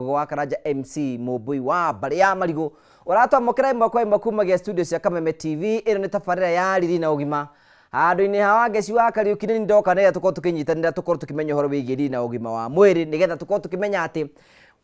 Wa Karanja MC Mũmbui wa mbarĩ ya Marigũ ũratwamũkĩra ĩmwe kwa ĩmwe kumagia studio cia Kameme TV. Ĩno nĩ tabarĩra ya Riri na Ũgima handũ-inĩ ha Wangeci wa Kariũki. Nĩ ndoka nĩgetha tũkorwo tũkĩnyitanĩra, tũkorwo tũkĩmenya ũhoro wĩgiĩ riri na ũgima wa mwĩrĩ, nĩgetha tũkorwo tũkĩmenya atĩ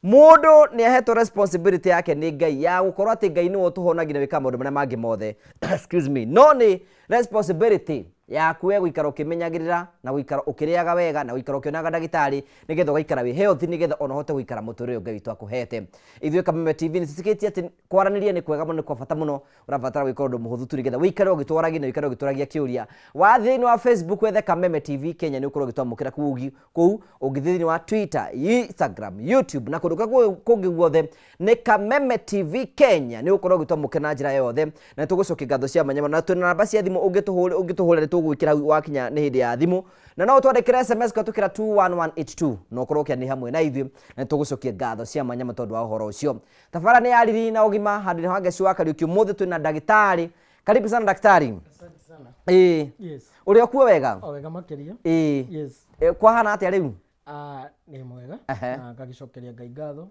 mũndũ nĩ ahetwo responsibility yake nĩ Ngai ya gũkorwo atĩ Ngai nĩwe ũtũhonagia na wĩkaga maũndũ marĩa mangĩ mothe, excuse me, no nĩ responsibility yaku we gũikara ũkĩmenyagĩrĩra na gũikara ũkĩrĩaga wega na gũikara ũkĩonaga ndagĩtarĩ, nĩgetha ũgaikara wĩ healthy, nĩgetha ona ũhote gũikara mũtũrĩre ũyũ Ngai witũ akũhete. Ithuĩ Kameme TV nĩ tũtĩkĩtie atĩ kwaranĩria nĩ kwega mũno, nĩ kwa bata mũno. Ũrabatara gwĩka ũndũ mũhũthũ tu nĩgetha wĩikare ũgĩtwaragia na wĩikare ũgĩtũragia kĩũria. Wa thĩinĩ wa Facebook wethe Kameme TV Kenya, nĩ ũkorwo ũgĩtwamũkĩra kũu. Kũu ũngĩthiĩ thĩinĩ wa Twitter, Instagram, YouTube na kũndũ kũrĩa kũngĩ guothe nĩ Kameme TV Kenya, nĩ ũkorwo ũgĩtwamũkĩra na njĩra yothe na nĩ tũgũcokia ngatho cia mwanya mũno. Na twĩna namba cia thimũ, ũngĩtũhũrĩra nĩ tũgwĩkĩra hau wakinya nĩ hĩndĩ ya thimũ, na no ũtwandĩkĩre SMS kũhetũkĩra 21182 na ũkorwo ũkĩaranĩria hamwe na ithuĩ, na nĩ tũgũcokia ngatho cia mwanya mũno tondũ wa ũhoro ũcio. Tabara nĩ ya Riri na Ũgima handũ-inĩ ha Wangeci wa Kariũki. Ũmũthĩ twĩna ndagĩtarĩ. Karibu sana, daktari. Asante sana. Ĩĩ. Yes. Ũrĩ o kuo wega? O wega makĩria. Ĩĩ. Yes. Kwahana atĩa rĩu? Ah, nĩ mwega. Na ngagĩcokeria Ngai ngatho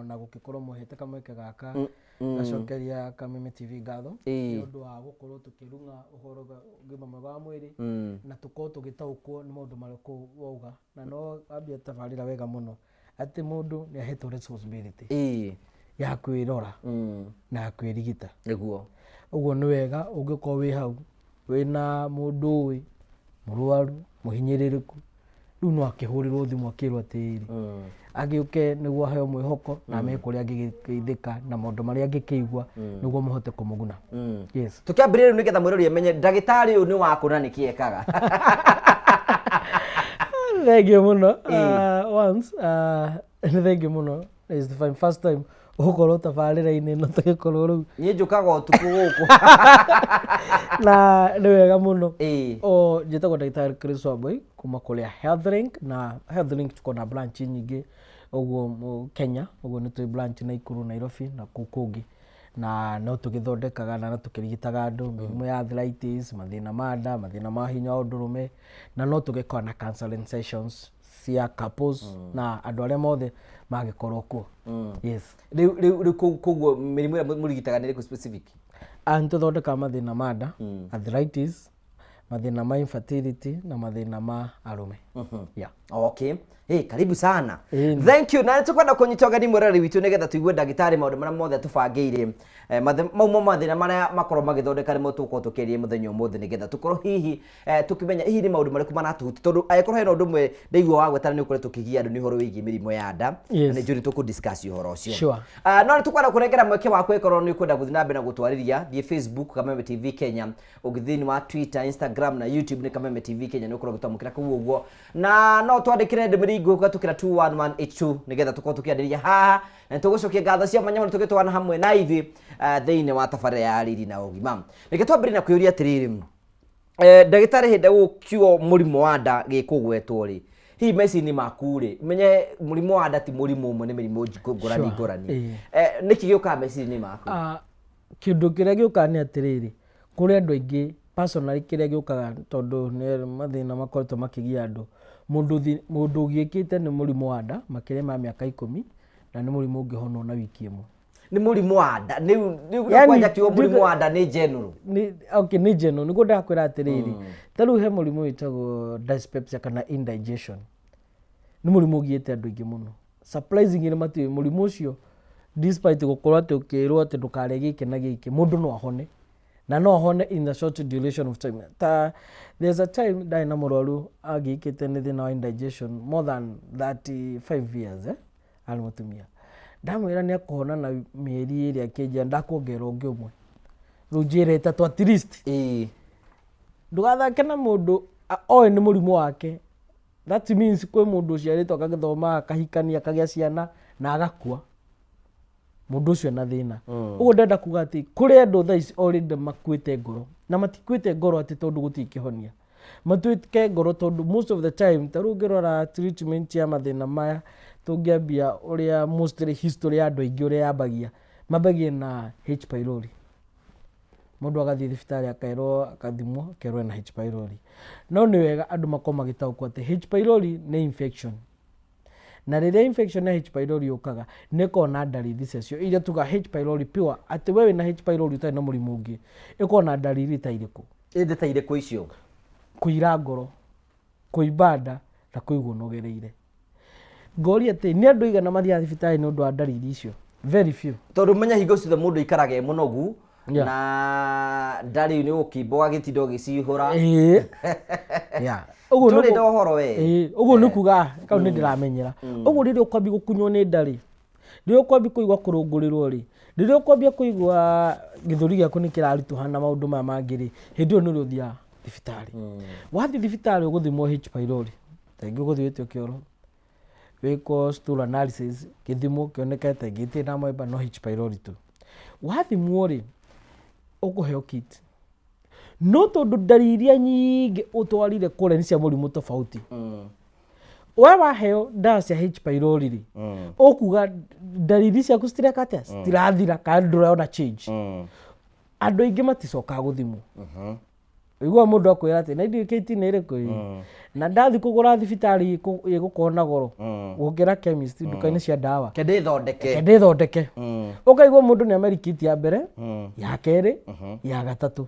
ona gũgĩkorwo mũhete kamweke gaka, ngacokeria Kameme TV ngatho nĩ ũndũ wa gũkorwo tũkĩrung'a ũhoro wa ũgima mwega wa mwĩrĩ na tũkorwo tũgĩtaũkwo nĩ maũndũ marĩkũ wauga, na no wambia tabarĩra wega mũno atĩ mũndũ nĩ ahetwo responsibility ya kwĩrora na ya kwĩrigita. Ũguo nĩ wega ũngĩkorwo wĩ hau wĩna mũndũ ũĩ mũrwaru mũhinyĩrĩrĩku, rĩu no akĩhũrĩrwo thimũ akĩrwo atĩrĩrĩ, agĩũke nĩguo aheo mwĩhoko na amenye kũrĩa angĩgĩteithĩka na maũndũ marĩa angĩkĩigua nĩguo mũhote kũmũguna. Yes. Tũkĩambĩrĩria rĩu nĩgetha mwĩrori amenye ndagĩtarĩ ũyũ nĩ wakũ na nĩkĩ ekaga. Thank you mũno. Once nĩ thank you mũno. It's the first time ũgũkorwo tabarĩra-inĩ ĩno tũgĩkorwo rĩu. Niĩ njũkaga ũtukũ gũkũ. Na nĩ wega mũno. O njĩtagwo ndagĩtarĩ Chris Wambui kuma kũrĩa Healthlink, na Healthlink tuko na branch nyingĩ ũguo Kenya, ũguo nĩ twĩ branch Naikuru, Nairobi na kũu kũngĩ, na no tũgĩthondekaga na no tũkĩrigitaga andũ mĩrimũ ya arthritis, mathĩna ma nda, mathĩna ma hinya wa ũndũrũme, na no tũgĩkoragwo na counseling sessions cia couples na andũ arĩa mothe mangĩkorwo kuo. Yes. Rĩu koguo mĩrimũ ĩrĩa mũrigitaga nĩ ĩrĩkũ specific? Ah, nĩ tũthondekaga mathĩna ma nda, arthritis, mathĩna ma infertility na mathĩna ma arũme. Yeah. Okay. Hey, karibu sana. Ĩni. Thank you. Na nĩ tũkwenda kũnyita ũgeni mwĩroreri witũ nĩgetha tũigue ndagĩtarĩ maũndũ marĩa mothe tũbangĩire. Mau mo mathĩna marĩa makorwo magĩthondeka nĩmo tũgũkorwo tũkĩaria mũthenya ũmũthĩ, nĩgetha tũkorwo hihi tũkĩmenya hihi nĩ maũndũ marĩkũ maratũhutia, tondũ angĩkorwo hena ũndũ ũmwe ndaigua wa gwetana nĩ ũkoretwo ũkĩgia andũ nĩ ũhoro wĩgiĩ mĩrimũ ya nda. Na nĩ njũĩ nĩ tũkũ discuss ũhoro ũcio. Ah, no nĩ tũkwenda kũnengera mweke waku ĩkorwo nĩ ũkwenda gũthiĩ na mbere na gũtwarĩria. Thiĩ Facebook Kameme TV Kenya, ũngĩthiĩ thĩinĩ wa Twitter, Instagram na YouTube nĩ Kameme TV Kenya, nĩ ũkorwo ũgĩtwamũkĩra kũu ũguo, na no twandĩkĩre ndũmĩrĩri nguhĩ kũhetũkĩra 21182 nĩgetha tũkorwo tũkĩanĩria haha, na nĩtũgũcokia ngatho cia mwanya mũno tũgĩtwarana hamwe na ithuĩ thĩinĩ wa tabarĩra ya Riri na Ũgima. Reke twambĩrĩrie na kwĩyũria atĩrĩrĩ, ndagĩtarĩ, hĩndĩ gũkiugo mũrimũ wa nda gĩkũgwetwo rĩ, hihi meciria-inĩ maku rĩ, menye mũrimũ wa nda ti mũrimũ ũmwe, nĩ mĩrimũ ngũrani ngũrani. Nĩkĩ gĩũkaga meciria-inĩ maku? Ah, kĩndũ kĩrĩa gĩũkaga nĩ atĩrĩrĩ, kũrĩ andũ aingĩ, personally kĩrĩa gĩũkaga, tondũ nĩ mathĩna makoretwo makĩgia andũ, mũndũ ũgiĩkĩte nĩ mũrimũ wa nda makĩria ma mĩaka 10, na nĩ mũrimũ ũngĩhonwo na wiki 1. Nĩ mũrimũ wa nda rĩu Yani, kwanja kiugo mũrimũ wa nda nĩ general. Nĩ okay, nĩ general nĩguo ndakwĩra atĩrĩrĩ, ta rĩu he mũrimũ wĩtagwo dyspepsia kana indigestion, nĩ mũrimũ ũgiĩte andũ aingĩ mũno. Surprisingly matiũĩ mũrimũ ũcio, despite gũkorwo atĩ ũkĩrwo atĩ ndũkarĩe gĩkĩ na gĩkĩ, mũndũ no ahone na no ahone in a short duration of time. Ta there's a time ndarĩ na mũrwaru agiĩkĩte nĩ thĩna wa indigestion more than 35 years, eh? Arĩ mũtumia, ndamwĩra nĩ akũhona na mĩeri 2, akĩnjĩra ndakuongerera ũngĩ ũmwe, rĩu njĩra 3 at least. Ndũgathake na mũndũ oĩ nĩ mũrimũ wake. That means kwĩ mũndũ ũciarĩtwo, akagĩthoma, akahikania, akagĩa ciana na agakua, mũndũ ũcio na thĩna. Ũguo ndenda kuga atĩ kũrĩ andũ thaa ici already makuĩte ngoro, na matikuĩte ngoro atĩ tondũ gũtirĩ kĩhonia, matuĩke ngoro tondũ most of the time, ta rĩu ũngĩrora treatment ya mathĩna maya, tũngĩambia ũrĩa mostly history ya andũ aingĩ ũrĩa yambagia, mambagia na H pylori. Mũndũ agathiĩ thibitarĩ, akerwo, akathimwo, akerwo ena H pylori. No nĩ wega andũ makorwo magĩtaũkwo atĩ H pylori nĩ infection. Na rĩrĩa infection ya H pylori yũkaga, nĩ ĩkoragwo na ndariri ciacio iria tuga H pylori pure, atĩ we wĩna H pylori ũtarĩ na mũrimũ ũngĩ, ĩkoragwo na ndariri ta irĩkũ? Ĩndĩ ta irĩkũ icio? Kũira ngoro, kũimba nda na kũigua ũnogereire. Ngoria atĩ nĩ andũ aigana mathiaga thibitarĩ nĩ ũndũ wa ndariri icio? Very few. Tondũ menya hingo ciothe mũndũ aikaraga e mũnogu. Na ndarĩ nĩ gũkimba ũgagĩtinda ũgĩcihũra. Ĩĩ. Yeah. Ũguo Ndũrĩ nĩguo- na ũhoro we. Ĩĩ, ũguo nĩ kuga kau nĩ ndĩramenyera. Ũguo rĩrĩa ũkwambia gũkunywo nĩ nda rĩ, rĩrĩa ũkwambia kũigua kũrũngũrĩrwo rĩ, rĩrĩa ũkwambia kũigua gĩthũri gĩaku nĩ kĩraritũha na maũndũ maya mangĩ rĩ, hĩndĩ ĩyo nĩrĩo ũthiaga thibitarĩ. Wathiĩ thibitarĩ ũgũthimwo H pylori, ta rĩngĩ ũgũthiĩ wĩtio kĩoro, wĩkwo stool analysis, gĩthimwo kĩoneke ta rĩngĩ gĩtirĩ na amoeba no H pylori tu. Wathimwo rĩ, ũkũheo kit. No tondũ ndariri iria nyingĩ ũtwarire kũrĩa nĩ cia mũrimũ tofauti, we waheo ndawa cia H pylori rĩ, ũkuga ndariri ciaku citireka atĩa? Citirathira kana ndũrona change. Andũ aingĩ maticokaga gũthimwo. Ũiguaga mũndũ akwĩra atĩ na ndiũĩ KT nĩ ĩrĩkũ ĩ, na ndathiĩ kũgũra thibitarĩ ĩgũkorwo na goro gũkĩra chemist nduka-inĩ cia ndawa. Ke ndĩthondeke. Ke ndĩthondeke. Ũkaigua mũndũ nĩ ameri kit ya mbere, ya kerĩ, ya gatatũ,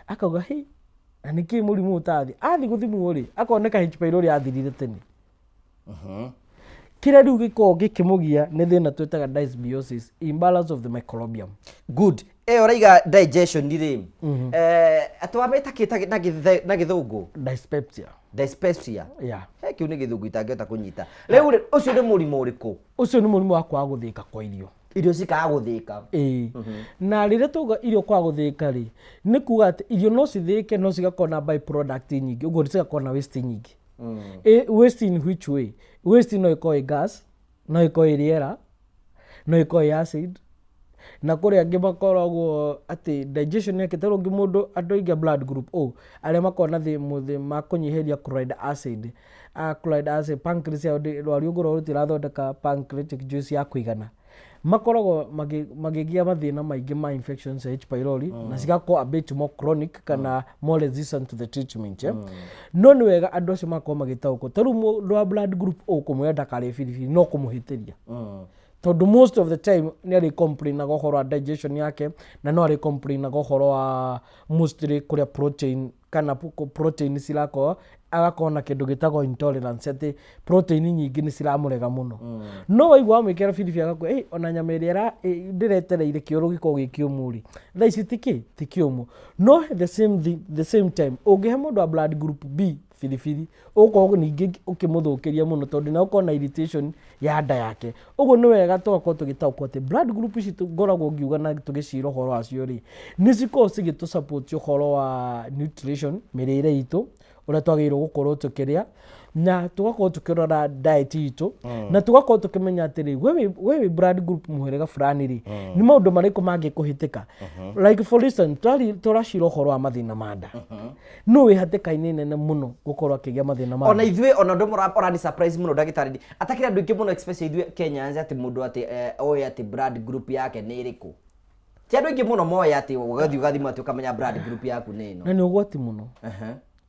akauga hi, na nĩkĩ mũrimũ ũtathiĩ? Athiĩ gũthimwo rĩ, akoneka H pylori yathirire tene. Kĩrĩa rĩu gĩkoragwo gĩkĩmũgia nĩ thĩna twĩtaga dysbiosis, imbalance of the microbiome. Good. Ĩyo ũraiga digestion rĩ, atĩ wamĩta kĩ na gĩthũngũ? Dyspepsia. Dyspepsia. Yeah. He kĩu nĩ gĩthũngũ itangĩhota kũnyita. Rĩu rĩ, ũcio nĩ mũrimũ ũrĩkũ? Ũcio nĩ mũrimũ wa kwaga gũthĩĩka kwa irio. Irio cikaga gũthĩĩka. Ĩĩ. Na rĩrĩa twauga irio kwaga gũthĩĩka rĩ, nĩ kuga atĩ irio no cithĩĩke no cigakorwo na by product nyingĩ, ũguo cigakorwo na waste nyingĩ. Waste in which way? Waste no ĩkorwo ĩ gas, no ĩkorwo ĩ rĩera, no ĩkorwo ĩ acid, na kũrĩ angĩ makoragwo atĩ digestion yake, ta rĩu mũndũ, andũ aingĩ a blood group O arĩa makoragwo na thĩna ma kũnyihĩria chloride acid, chloride acid pancreas yao rwariũngũ rwao rũtirathondeka pancreatic juice ya kũigana, makoragwo makĩgĩa mathĩna maingĩ ma infections ya H pylori na cigakorwo a bit more chronic kana more resistant to the treatment, eh? No nĩ wega andũ acio makorwo magĩtaũkwo. Ta rĩu mũndũ wa blood group O kũmwĩra ndakarĩe biribiri no kũmũhĩtĩria, tondũ most of the time nĩ arĩ complainaga ũhoro wa digestion yake, na no arĩ complainaga ũhoro wa mostly kũrĩa protein kana protein cirakorwo, agakorwo na kĩndũ gĩtagwo intolerance, atĩ protein nyingĩ nĩ ciramũrega mũno. No waigua wamwĩkĩra biribiri agakwĩra, "Ĩ, ona nyama ĩrĩa ndĩretereire kĩoro gĩkorwo gĩ kĩũmũ rĩ, thaa ici ti kĩũmũ." No the same thing, the same time ũngĩhe mũndũ wa blood group B biribiri, ũgũkorwo ningĩ ũkĩmũthũkĩria mũno, tondũ nĩ agũkorwo na irritation ya nda yake. Ũguo nĩ wega tũgakorwo tũgĩtaũkwo atĩ blood group ici ngoragwo ngiuga na tũgĩcira ũhoro wacio rĩ, nĩ cikoragwo cigĩtũ support ũhoro wa nutrition, mĩrĩre itũ, ũrĩa twagĩrĩirwo gũkorwo tũkĩrĩa, na tũgakorwo tũkĩrora diet itũ, na tũgakorwo tũkĩmenya atĩrĩ, we wĩ blood group mũhĩrĩga fulani rĩ, nĩ maũndũ marĩkũ mangĩkũhĩtĩka. Like for instance, tũracira ũhoro wa mathĩna ma nda, no wĩ hatĩka-inĩ nene mũno gũkorwo akĩgĩa mathĩna ma Ona ithuĩ, ona ũndũ ũmwe ũrani surprise mũno, ndagĩtarĩ, atakĩrĩ andũ aingĩ mũno, especially ithuĩ Kenyans, atĩ mũndũ atĩ oĩ atĩ blood group yake nĩ ĩrĩkũ. Ti andũ aingĩ mũno moĩ atĩ ũgathiĩ ũgathimwo atĩ ũkamenya blood group yaku nĩ ĩno. Na nĩ ũgwati mũno.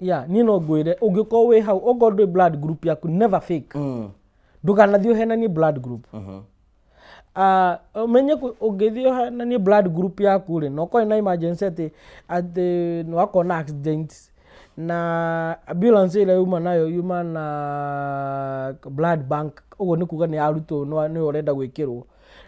Ya, niĩ no ngwĩre, ũngĩkorwo wĩ hau, okorwo ndũĩ blood group yaku, never fake. Ndũkanathiĩ ũhenanie blood group. Ũmenye ũngĩthiĩ ũhenanie blood group yaku rĩ, na ũkorwo na emergency atĩ nĩ wakorwo na accident na ambulance ĩrĩa yuma nayo yuma na blood bank, ũguo nĩ kuga nĩ yarutwo nĩwe ũrenda gwĩkĩrwo,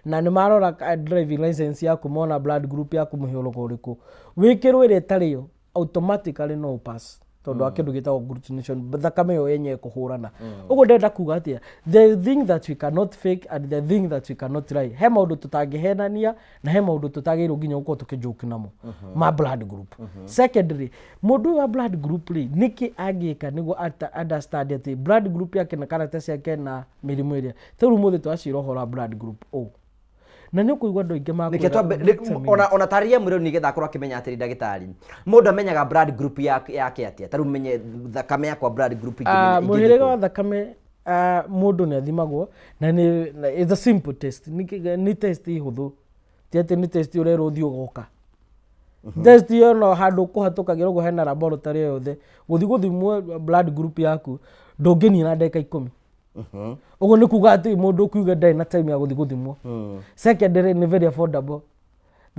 na nĩ marora driving license yaku mona blood group yaku mũhĩrĩga ũrĩkũ, wĩkĩrwo ĩrĩa ĩtarĩ yo, automatically no pass, tondũ wa kĩndũ gĩtagwo agglutination, thakame ĩyo yenyewe kũhũrana. Ũguo ndĩrenda kuga atĩa? The thing that we cannot fake and the thing that we cannot lie, he maũndũ tũtangĩhenania na he maũndũ tũtagĩrĩirwo nginya gũkorwo tũkĩjoke namo ma blood group. Secondly, mũndũ ũyũ wa blood group rĩ, nĩkĩ angĩka nĩguo understand atĩ blood group yake na character ciake na mĩrimũ ĩrĩa ta rĩu ũmũthĩ twacira ũhoro wa blood group O, na nĩ ũkũigua andũ aingĩ Nĩkĩo makwĩra, twambe "Wait a minute." Ona tarĩria mwĩrĩ nĩgetha akorwo akĩmenya atĩrĩ, ndagĩtarĩ, mũndũ amenyaga blood group yake atĩa? Ta rĩu menye thakame yakwa blood group ingĩmenya Mũhĩrĩga ingĩthiĩ wa thakame, mũndũ nĩ athimagwo na it's a simple test, nĩ test hũthũ, ti atĩ nĩ test ũrerwo ũthiĩ ũgoka. Test ĩyo no handũ ũkũhatũkagĩra ũguo hena laboratory yothe gũthiĩ gũthimwo blood group yaku, ndũngĩnina ndagĩka 10. Ũguo nĩ kuga atĩ mũndũ ũkiuga ndarĩ na time ya gũthiĩ gũthimwo. Secondary, nĩ very affordable.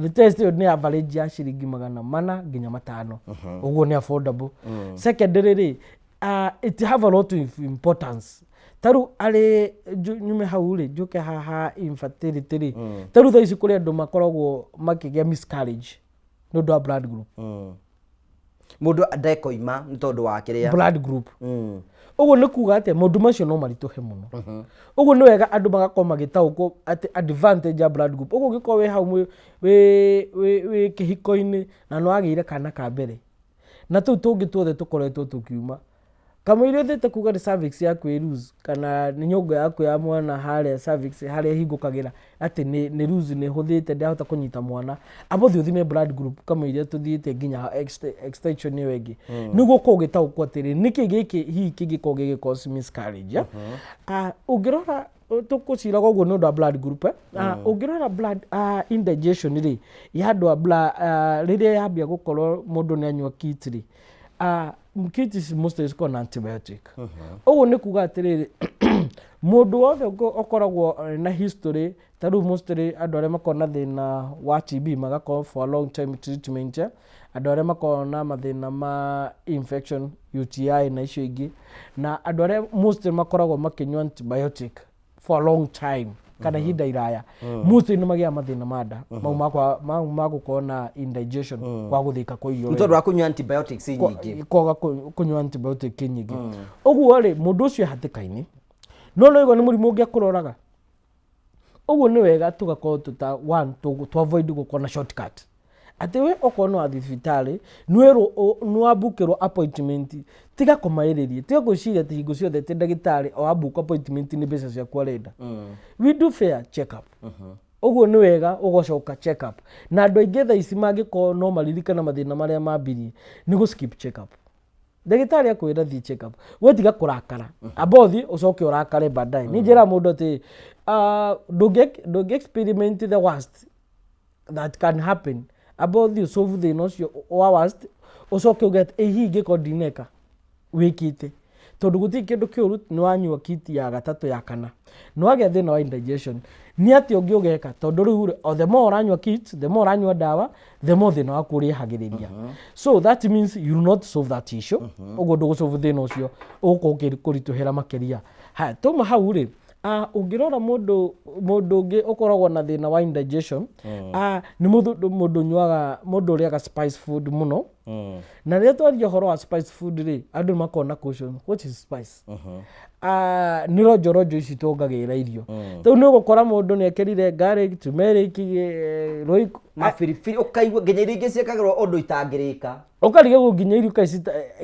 The test ĩyo nĩ average ya ciringi 400 nginya 500. Ũguo nĩ affordable. Secondary rĩ, it have a lot of importance. Ta rĩu arĩ nyume hau rĩ, njũke haha infertility rĩ, ta rĩu thaa ici kũrĩ andũ makoragwo makĩgĩa miscarriage nĩ ũndũ wa blood group. Mũndũ ndekoima nĩ tondũ wa kĩrĩa Blood group. Ũguo nĩ kuga atĩ maũndũ macio no maritũhe mũno. Ũguo nĩ wega andũ magakorwo magĩtaũkwo atĩ advantage ya blood group. Ũguo ũngĩkorwo wĩ hau wĩ kĩhiko-inĩ na nĩ wagĩire kana ka mbere na tũu tũngĩ tuothe tũkoretwo tũkiuma kamũira ũthiĩte kuga nĩ cervix yaku ĩ loose kana nĩ nyongo yaku ya mwana harĩa cervix harĩa ĩhingũkagĩra atĩ nĩ loose, nĩ hũthĩte, ndĩrahota kũnyita mwana, amba ũthiĩ ũthime blood group kamũira tũthiĩte nginya extension ĩyo ĩngĩ, nĩguo ũkorwo ũgĩtaũkwo atĩrĩ nĩkĩ gĩkĩ hihi kĩngĩkorwo gĩgĩ cause miscarriage, eh? Ah, ũngĩrora tũkũciraga ũguo nĩ ũndũ wa blood group, eh? Ah, ũngĩrora blood indigestion rĩ ya andũ a rĩrĩa yambia gũkorwo mũndũ nĩ anyua kit rĩ, kit ici mostly cikoragwo na antibiotic. Ũguo nĩ kuga atĩrĩrĩ, mũndũ wothe ũkoragwo na history, ta rĩu mostly andũ arĩa makoragwo na thĩna wa TB magakorwo for a long time treatment, eh? Andũ arĩa makoragwo na mathĩna ma infection, UTI na icio ingĩ, na andũ arĩa mostly makoragwo makĩnyua antibiotic for a long time kana ihinda iraya, mostly nĩ magĩaga mathĩna ma nda mau mau ma gũkorwo na indigestion kwa gũthĩka kwa irio nĩ tondũ wa kũnyua antibiotics nyingĩ. Kwaga kũnyua antibiotic nyingĩ. Ũguo rĩ, mũndũ ũcio e hatĩka-inĩ, no no igua nĩ mũrimũ ũngĩ akũroraga. Ũguo nĩ wega tũgakorwo tũta one tũ avoid gũkorwo na shortcut atĩ we okorwo nĩ wathiĩ thibitarĩ nĩwerwo nĩwambukĩrwo appointment, tiga kũmaĩrĩria, tiga gwĩciria atĩ hingo ciothe atĩ ndagĩtarĩ o ambook appointment nĩ mbeca ciaku arenda. We do fair check up. Ũguo nĩ wega ũgacoka check up, na andũ aingĩ thaa ici mangĩkorwo no maririkana mathĩna marĩa mambirie nĩ gũ skip check up. Ndagĩtarĩ akwĩra thiĩ check up, we tiga kũrakara, amba ũthiĩ ũcoke ũrakare baadaye. Niĩ njĩraga mũndũ atĩ ndũngĩ experiment the worst that can happen. Amba ũthiĩ ũsolve thĩna ũcio wa worst, ũcoke uge atĩ ĩ hihi ingĩkorwo ndineka wĩkĩte, tondũ gũtirĩ kĩndũ kĩũru. Nĩ wanyua kiti ya gatatũ, ya kana, nĩ wagĩa thĩna wa indigestion, nĩ atĩa ũngĩ ũgeka? Tondũ rĩu rĩ, o the more ũranyua kit, the more ũranyua ndawa, the more thĩna waku ũrĩhagĩrĩria. So that means you will not solve that issue. Ũguo ndũgũsolve thĩna ũcio, ũgũkorwo ũkĩkũritũhĩra makĩria. Haya, tuma hau rĩ, ũngĩrora mũndũ ũngĩ ũkoragwo na thĩna wa indigestion, nĩ mũndũ ũnyuaga, mũndũ ũrĩaga spice food mũno. Na rĩrĩa twaria ũhoro wa spice food rĩ, andũ nĩ makoragwo na caution, what is spice? Nĩ ronjoronjo ici tuongagĩrĩra irio. Rĩu nĩ ũgũkora mũndũ nĩ ekĩrire garlic, turmeric, royco. Mabiribiri, ũkaigua nginya irio ingĩ ciĩkagĩrwo ũndũ itangĩrĩka. Ũkarigagwo nginya irio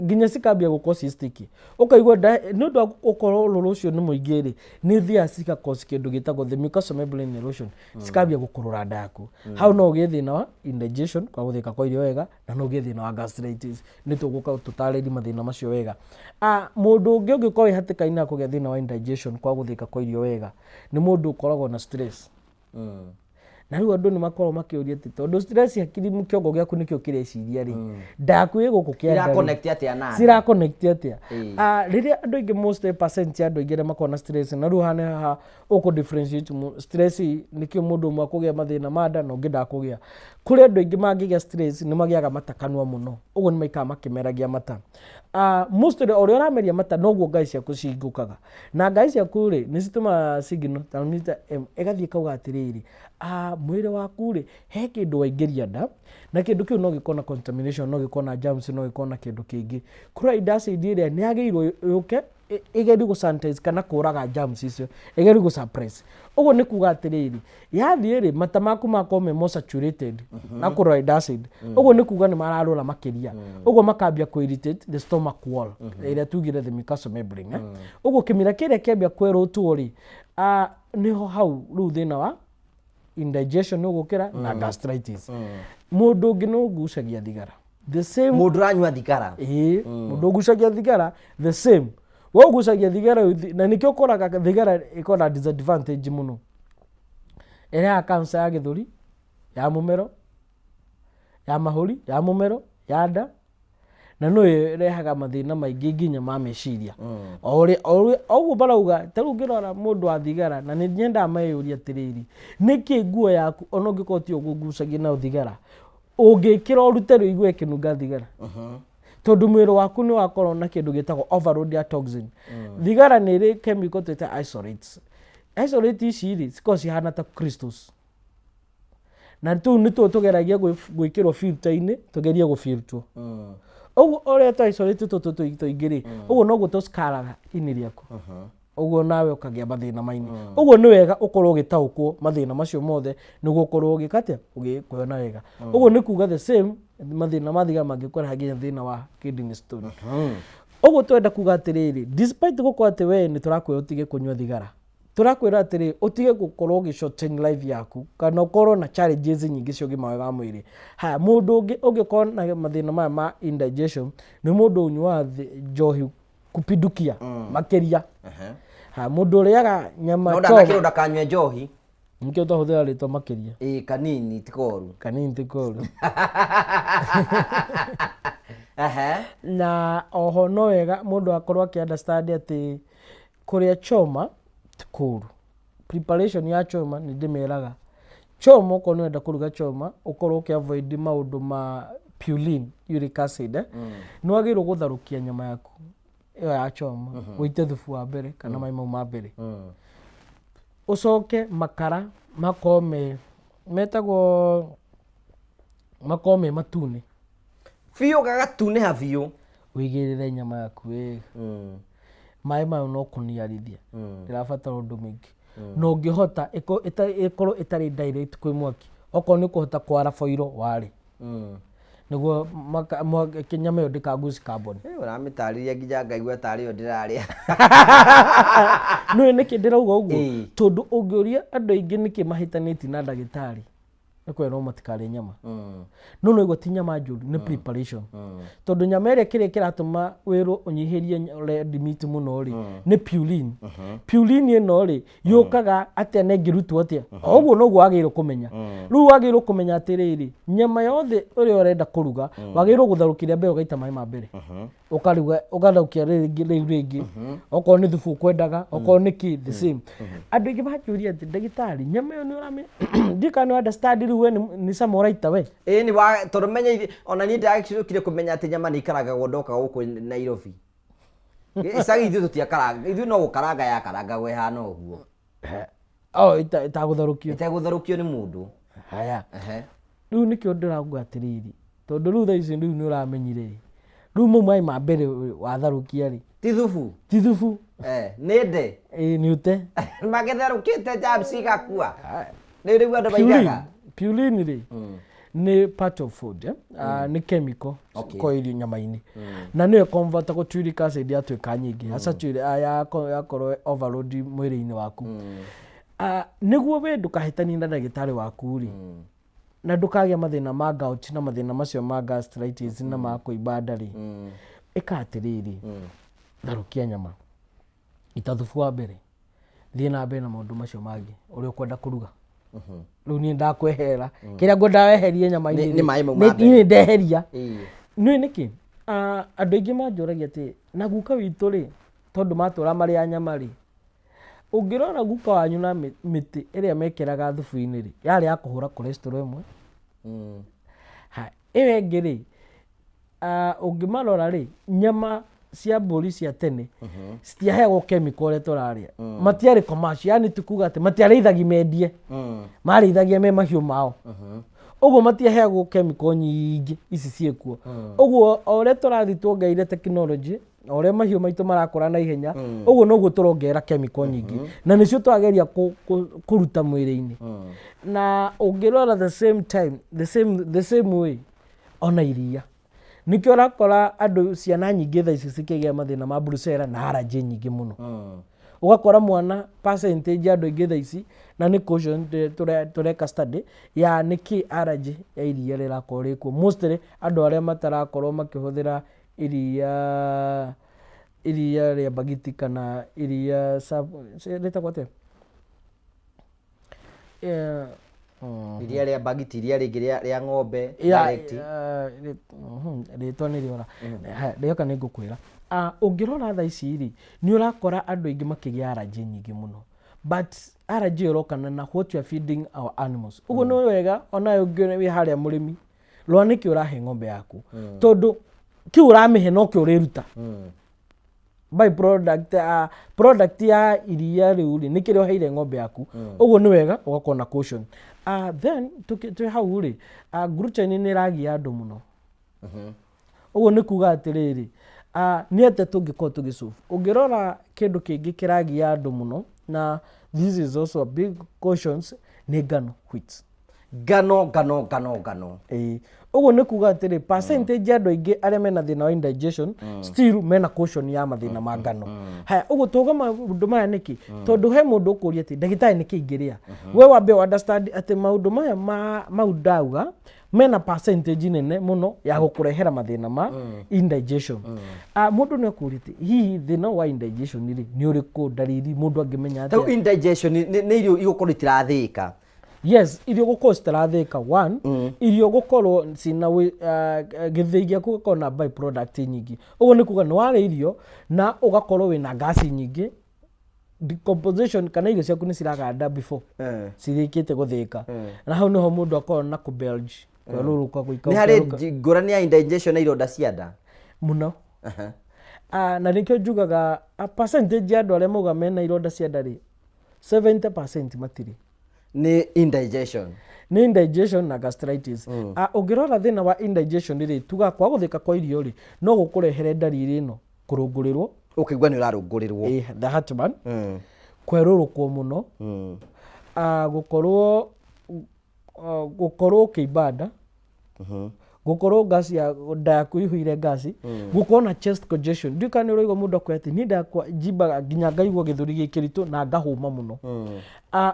nginya cikambia gũkorwo ci sticky, ũkaigua nĩ ũndũ wa gũkorwo rũrũ ũcio nĩ mũingĩ rĩ, nĩ thiaga cigacause kĩndũ gĩtagwo the mucosal membrane erosion, cikambia gũkũrũra nda yaku. Hau no ũgĩe thĩna wa indigestion kwa gũthĩka kwa irio wega, na no ũgĩe thĩna wa gastritis. Nĩ tũgũka tũtarĩrie mathĩna macio wega. Mũndũ ũngĩ ũngĩkorwo wĩ hatĩka-inĩ ya kũgĩa thĩna wa indigestion kwa gũthĩka kwa irio wega nĩ mũndũ ũkoragwo na stress. Na rĩu andũ nĩ makoragwo makĩũria atĩ tondũ stress, hakiri kĩongo gĩaku nĩkĩo kĩreciria rĩ, nda yaku ĩ gũkũ kĩanda rĩ, Ira-connect atĩa na nda? Cira connect atĩa? Rĩrĩa andũ aingĩ, most percent ya andũ aingĩ arĩa makoragwo na stress, na rĩu haha nĩ haha ũkũ differentiate stress nĩkĩo mũndũ ũmwe akũgĩa mathĩna ma nda na ũngĩ ndakũgĩa. Kũrĩ andũ aingĩ mangĩgĩa stress nĩ magĩaga mata kanua mũno, ũguo nĩ maikaraga makĩmeragia mata. Mostly o ũrĩa ũrameria mata noguo ngai ciaku cihingũkaga, na ngai ciaku rĩ nĩ citũmaga signal transmitter M ĩgathiĩ ĩkauga atĩrĩrĩ, mwĩrĩ waku rĩ, he kĩndũ waingĩria nda, na kĩndũ kĩu no gĩkorwo na contamination, no gĩkorwo na germs, no gĩkorwo na kĩndũ kĩngĩ. Chloride acid ĩrĩa nĩ yagĩrĩirwo yũke ĩgerie gũ sanitize kana kũraga germs icio, ĩgerie gũ suppress. Ũguo nĩ kuga atĩrĩrĩ, yathiĩ rĩ, mata maku makorwo me more saturated na chloride acid. Ũguo nĩ kuga nĩ mararũra makĩria, ũguo makambia kũ irritate the stomach wall ĩrĩa tugire the mucosal membrane, eh? Ũguo kĩmira kĩrĩa kĩambia kwerũtwo rĩ, nĩho hau rĩu thĩna wa indigestion nĩ ũgũkĩra na gastritis. Mũndũ ũngĩ nĩ ũgucagia thigara, the same. Mũndũ ũranyua thigara. Ĩĩ, mũndũ ũgucagia thigara, the same. We ũgucagia thigara na nĩkĩo ũkoraga thigara ĩkoragwo na disadvantage mũno, ĩrehaga cancer ya gĩthũri, ya mũmero, ya mahũri, ya mũmero, ya nda. Na no ĩrehaga mathĩna maingĩ nginya ma meciria. O ũrĩa o ũrĩa- o ũguo marauga, ta rĩu ũngĩrora mũndũ wa thigara, na nĩ nyendaga meyũrie atĩrĩrĩ, nĩkĩ nguo yaku ona ũngĩkorwo ti ũguo ũgucagia nayo thigara, ũngĩkĩra ũrute rĩu ũigue ĩkĩnunga thigara? Tondũ mwĩrĩ waku nĩ wakorwo na kĩndũ gĩtagwo overload ya toxin. Thigara nĩ ĩrĩ chemical twĩta isolates. Isolate ici rĩ, cikoragwo cihana ta crystals, na tũu nĩtuo tũgeragia gwĩkĩrwo filter-inĩ, tũgerie gũbirtwo. Ũguo ũrĩa twa isolate tũtũ tũingĩ rĩ, ũguo noguo tũcikaraga ini rĩaku, ũguo nawe ũkagĩa mathĩna maingĩ. Ũguo nĩ wega ũkorwo ũgĩtaũkwo mathĩna macio mothe, nĩguo ũkorwo ũgĩka atĩa, ũgĩkuona wega. Ũguo nĩ kuga the same mathĩna ma thigara mangĩkũreha nginya thĩna wa kidney stone. Ũguo twenda kuga atĩrĩrĩ, despite gũkorwo atĩ we nĩ tũrakwĩra ũtige kũnyua thigara, tũrakwĩra atĩrĩ, ũtige gũkorwo ũgĩ shorten life yaku kana ũkorwo na challenges nyingĩ cia ũgima mwega wa mwĩrĩ. Haya, mũndũ ũngĩ ũngĩkorwo na mathĩna maya ma indigestion nĩ mũndũ ũnyuaga njohi kupindukia, makĩria. Ha, mũndũ ũrĩaga nyama No choma. ndanakĩrwo ndakanyue njohi. Nĩkĩo twahũthĩra rĩtwa makĩria. Ĩ, kanini ti koru. Kanini ti koru. Na oho no wega mũndũ akorwo akĩ understand atĩ kũrĩa choma ti kũru. Preparation ya choma, nĩ ndĩmeraga choma, okorwo nĩ ũrenda kũruga choma, ũkorwo ũkĩ avoid maũndũ ma purine, uric acid, eh? Nĩ wagĩrĩirwo gũtharũkia nyama yaku ĩyo ya choma, ũite thubu wa mbere kana maĩ mau ma mbere, ũcoke makara makorwo me metagwo makorwo me matune biũ, gagatunĩha biũ. Ũigĩrĩre nyama yaku wega. Maĩ mayo no kũniarithia, ndĩrabatara ũndũ mũingĩ, na ũngĩhota ĩkorwo ĩtarĩ direct kwĩ mwaki, okorwo nĩ ũkũhota kwara boiro warĩ nĩguo nyama ĩyo ndĩkaguci carbon. Eh, ũramĩtarĩria nginya ngaigua tarĩ yo ndĩrarĩa. Nĩũĩ nĩkĩ ndĩrauga ũguo? Ĩĩ. Tondũ ũngĩũria andũ aingĩ nĩkĩ mahĩtanĩtie na ndagĩtarĩ, nĩ kwĩrwo matikarĩe nyama. No no igua ti nyama njũru, nĩ preparation, tondũ nyama ĩrĩa kĩrĩa kĩratũma wĩrwo ũnyihĩrie red meat mũno rĩ, nĩ purine. Purine ĩno rĩ, yũkaga atĩa na ĩngĩrutwo atĩa? O ũguo noguo wagĩrĩirwo kũmenya. Rĩu wagĩrĩirwo kũmenya atĩrĩrĩ, nyama yothe ũrĩa ũrenda kũruga, wagĩrĩirwo gũtherũkĩria mbere, ũgaita maĩ ma mbere, ũkaruga, ũgatherũkia rĩngĩ rĩu rĩngĩ, okorwo nĩ thubu ũkwendaga, okorwo nĩ kĩ, the same. Andũ aingĩ manjũria atĩ, ndagĩtarĩ, nyama ĩyo nĩ ũramĩ ndiũĩ kana nĩ understand. Rĩu we nĩ cama ũraita we. Ĩĩ, nĩ wa tondũ menya ona niĩ ndagĩcokire kũmenya atĩ nyama nĩ ikarangagwo ndoka gũkũ Nairobi. Icagi ithuĩ tũtiakaranga, ithuĩ no gũkaranga yakarangagwo ĩhana ũguo. Oh, ĩtagũtherũkio. Ĩtegũtherũkio nĩ mũndũ. Haya. Rĩu nĩkĩo ndĩrauga atĩrĩrĩ, tondũ rĩu thaa ici rĩu nĩ ũramenyire rĩ, rĩu mau maĩ ma mbere watherũkia rĩ, ti thubu. Ti thubu. Eh, nĩ nde. Ĩĩ, nĩ ũte. Magĩtherũkĩte germs igakua, nĩ rĩu andũ maigaga. Purine rĩ, nĩ part of food, eh? Ah, nĩ chemical. Ko irio nyama-inĩ na nĩyo convertagwo to uric acid yatuĩka nyingĩ, hasa yakorwo overload mwĩrĩ-inĩ waku. Ah, nĩguo we ndũkahĩtanie na ndagĩtarĩ waku rĩ, na ndũkagĩa mathĩna ma gout na mathĩna macio ma gastritis na ma kũimba nda rĩ, ĩka atĩrĩrĩ, therũkia nyama, ita thubu wa mbere, thiĩ na mbere na maũndũ macio mangĩ ũrĩa ũkwenda kũruga. Rĩu niĩ ndakweherera kĩrĩa ngwenda weherie nyama-inĩ. Nĩ maĩ mau ma mbere. Niĩ ndeheria. Nĩũĩ nĩkĩ? Ah, andũ aingĩ manjũragia atĩ na guka witũ rĩ, tondũ matũra marĩa nyama rĩ, ũngĩrora guka wanyu na mĩtĩ ĩrĩa mekĩraga thubu-inĩ rĩ, yarĩ ya kũhũra cholesterol ĩmwe. Ha, ĩyo ĩngĩ rĩ, ah, ũngĩmarora rĩ, nyama cia mbũri cia tene citiaheagwo chemical ũrĩa tũrarĩa. Matiarĩ commercial, yani ti kuga atĩ matiarĩithagia mendie, marĩithagia me mahiũ mao, ũguo matiaheagwo chemical nyingĩ ici ciĩkuo. Ũguo o ũrĩa tũrathiĩ tuongereire technology, o ũrĩa mahiũ maitũ marakũra na ihenya, ũguo noguo tũrongerera chemical nyingĩ, na nĩcio twageria kũruta mwĩrĩ-inĩ. Na ũngĩrora the same time, the same way, ona iria nĩkĩo ũrakora andũ, ciana nyingĩ thaa ici cikĩgĩa mathĩna ma brucella na allergy nyingĩ mũno. Ũgakora mwana, percentage ya andũ aingĩ thaa ici, na nĩ caution tũreka study ya nĩkĩ allergy ya iria rĩrakorwo rĩkuo, mostly andũ arĩa matarakorwo makĩhũthĩra iria rĩa bagiti kana iria rĩtagwo atĩa? Eh, Iria rĩa bagiti, iria rĩngĩ rĩa ng'ombe direct. Rĩtwa nĩ rĩora. Rĩoka nĩ ngũkwĩra. Ũngĩrora thaa ici rĩ, nĩ ũrakora andũ aingĩ makĩgĩa allergy nyingĩ mũno, but allergy ĩyo ĩrokana na what you are feeding our animals. Ũguo nĩ wega onawe ũngĩ wĩ harĩa mũrĩmi, rora nĩkĩ ũrahe ng'ombe yaku, tondũ kĩu ũramĩhe nokĩo ũrĩruta by product. Product ya iria rĩu rĩ, nĩ kĩrĩa ũheire ng'ombe yaku. Ũguo nĩ wega ũgakorwo na caution. Then twĩ hau rĩ, gluten nĩ ĩragia andũ mũno. Ũguo nĩ kuga atĩrĩrĩ, nĩ atĩa tũngĩkorwo tũgĩsolve? Ũngĩrora kĩndũ kĩngĩ kĩragia andũ mũno, na this is also a big cautions, nĩ ngano, wheat. Ngano, ngano, ngano, ngano. Ĩĩ, ũguo nĩ kuga atĩrĩ, percentage ya andũ aingĩ arĩa mena thĩna wa indigestion still mena caution ya mathĩna ma ngano. Haya, ũguo tuga maũndũ maya nĩkĩ? Tondũ he mũndũ ũkũria atĩ, "Ndagĩtarĩ, nĩkĩ ingĩrĩa?" We wambe understand atĩ maũndũ maya ma mau ndauga mena percentage nene mũno ya gũkũrehera mathĩna ma indigestion. Mũndũ nĩ akũria atĩ, hihi thĩna wa indigestion rĩ, nĩ ũrĩkũ? Ndariri mũndũ angĩmenya Rĩu atĩa? Indigestion nĩ irio igũkorwo itirathĩĩka. Yes, irio gũkorwo citarathĩka one, irio gũkorwo cina gĩthĩi gĩaku gĩkorwo na by product nyingĩ. Ũguo nĩ kuga nĩ warĩa irio na ũgakorwo wĩna ngasi nyingĩ, decomposition, kana irio ciaku nĩ ciraganda before cirĩkĩte gũthĩka, na hau nĩho mũndũ akorwo na kũbelch, kwerũrũka, gũika Nĩ harĩ ũkerũka. Ngũrani ya indigestion na ironda cia nda? Mũno. Na nĩkĩo njugaga percentage ya andũ arĩa mauga mena ironda cia nda rĩ, 70% matirĩ. Nĩ indigestion. Nĩ indigestion na gastritis. Ũngĩrora thĩna wa indigestion rĩ, tuga kwa gũthĩka kwa irio rĩ, no gũkũrehere ndariri ĩno: kũrũngũrĩrwo. Ũkĩigua nĩ ũrarũngũrĩrwo. The heartburn, kwerũrũkwo mũno, gũkorwo ũkĩimba nda, gũkorwo ngasi ya nda yaku ĩihũire ngasi, gũkorwo na chest congestion. Ndiũĩ kana nĩ ũraigua mũndũ akwĩra atĩ, "Niĩ nda yakwa njimbaga nginya ngaigua gĩthũri gĩ kĩritũ na ngahũma mũno."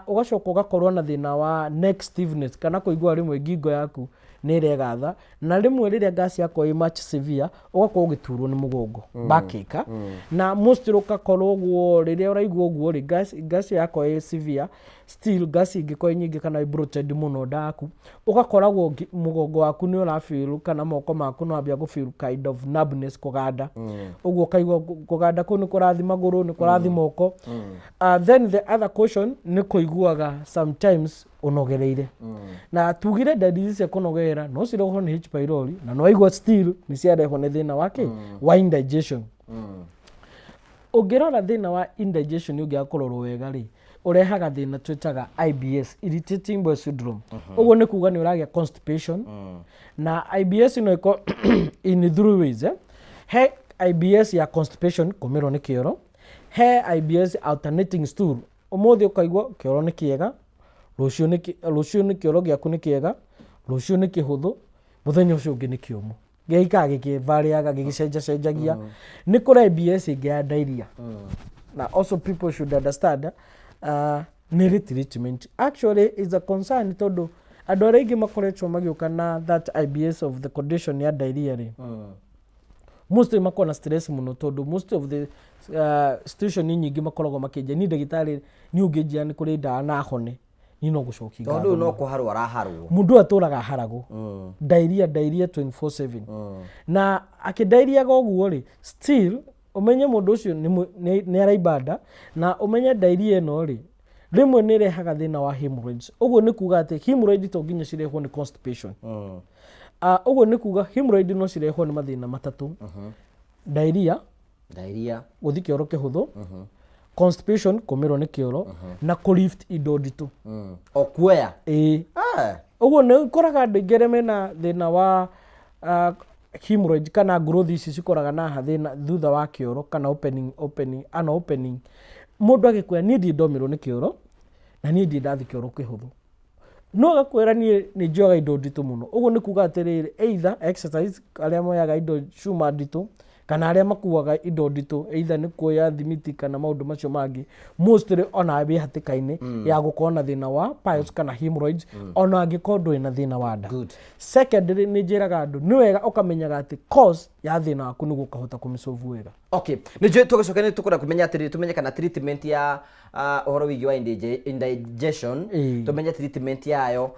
Ũgacoka ũgakorwo na thĩna wa neck stiffness, kana kũigua rĩmwe ngingo yaku nĩ ĩregatha, na rĩmwe rĩrĩa ngasi yakorwo ĩ much severe, ũgakorwo ũgĩturwo nĩ mũgongo, backache. Na mostly ũgakorwo ũguo rĩrĩa ũraigua ũguo rĩ, gas yakorwo ĩ severe, still gas ĩngĩkorwo ĩ nyingĩ kana ĩ bloated mũno nda yaku, ũgakoragwo mũgongo waku nĩ ũrafeel kana moko maku nĩ wambia gũfeel kind of numbness, kũganda. Ũguo ũkaigua kũganda kũu nĩ kũrathi magũrũ, nĩ kũrathi moko. Then the other caution nĩ kũiguaga sometimes ũnogereire, na tugire ndariri cia kũnogerera no cirehwo nĩ H pylori, na no waigua still nĩ ciarehwo nĩ thĩna wa kĩ? Wa indigestion. Ũngĩrora thĩna wa indigestion ũngĩaga kũrorwo wega rĩ, ũrehaga thĩna twĩtaga IBS, irritating bowel syndrome. Ũguo nĩ kuga nĩ ũragĩa constipation. Na IBS no ĩko in three ways, eh? He IBS ya constipation, kũmĩrwo nĩ kĩoro. He IBS alternating stool, ũmũthĩ ũkaigua kĩoro nĩ kĩega, rũciũ nĩ kĩoro gĩaku nĩ kĩega, rũciũ nĩ kĩhũthũ, mũthenya ũcio ũngĩ nĩ kĩũmũ, gĩikaraga gĩkĩvarĩaga, gĩgĩcenjacenjagia. Nĩ kũrĩ IBS ĩngĩ ya diarrhea, na also people should understand nĩ ĩrĩ treatment. Actually is a concern, tondũ andũ arĩa aingĩ makoretwo magĩũka na that IBS of the condition ya diarrhea rĩ, mostly makoragwo na stress mũno, tondũ most of the situation nyingĩ makoragwo makĩnjia, "Niĩ ndagĩtarĩ, niĩ ũngĩnjĩra nĩ kũrĩ ndawa na hone, niĩ no gũcokia Tondũ ngatho rĩu no mũno." kũharwo araharwo. Mũndũ ũyũ atũraga aharagwo, diarrhea, diarrhea 24/7, na akĩdiarrheaga ũguo rĩ, still ũmenye mũndũ ũcio nĩ araimba nda, na ũmenye diarrhea ĩno rĩ, rĩmwe nĩ ĩrehaga thĩna wa hemorrhoids. Ũguo nĩ kuga atĩ hemorrhoid to nginya cirehwo nĩ constipation. Ũguo nĩ kuga hemorrhoid no cirehwo nĩ mathĩna matatũ: diarrhea, Diarrhea. Gũthiĩ kĩoro kĩhũthũ, constipation, kũmĩrwo nĩ kĩoro, na kũlift indo nditũ. O kuoya. Ĩĩ. Ah. Ũguo nĩ ũkoraga andũ aingĩ arĩa mena thĩna wa hemorrhoid kana growth ici cikoraga naha thĩna thutha wa kĩoro kana opening ana opening, mũndũ agĩkwĩra, "Niĩ ndirĩ ndomĩrwo nĩ kĩoro na niĩ ndirĩ ndathi kĩoro kĩhũthũ," no agakwĩra, "Niĩ nĩ njoyaga indo nditũ mũno." Ũguo nĩ kuga atĩrĩrĩ, either exercise, arĩa moyaga indo cuma nditũ, Kana arĩa makuaga indo nditũ, either nĩ kuoya thimiti kana maũndũ macio mangĩ, mostly ona wĩ hatĩka-inĩ ya gũkorwo na thĩna wa piles kana hemorrhoids, ona angĩkorwo ndũrĩ na thĩna wa nda. Good. Secondly, nĩ njĩraga andũ nĩ wega ũkamenyaga atĩ cause ya thĩna waku nĩguo ũkahota kũmĩsolve wega. Okay, nä njå tå gä coka nä tå kå kũmenya atĩrĩrĩ, tũmenye kana treatment ya ũhoro wĩgiĩ wa indigestion, tũmenye treatment yayo,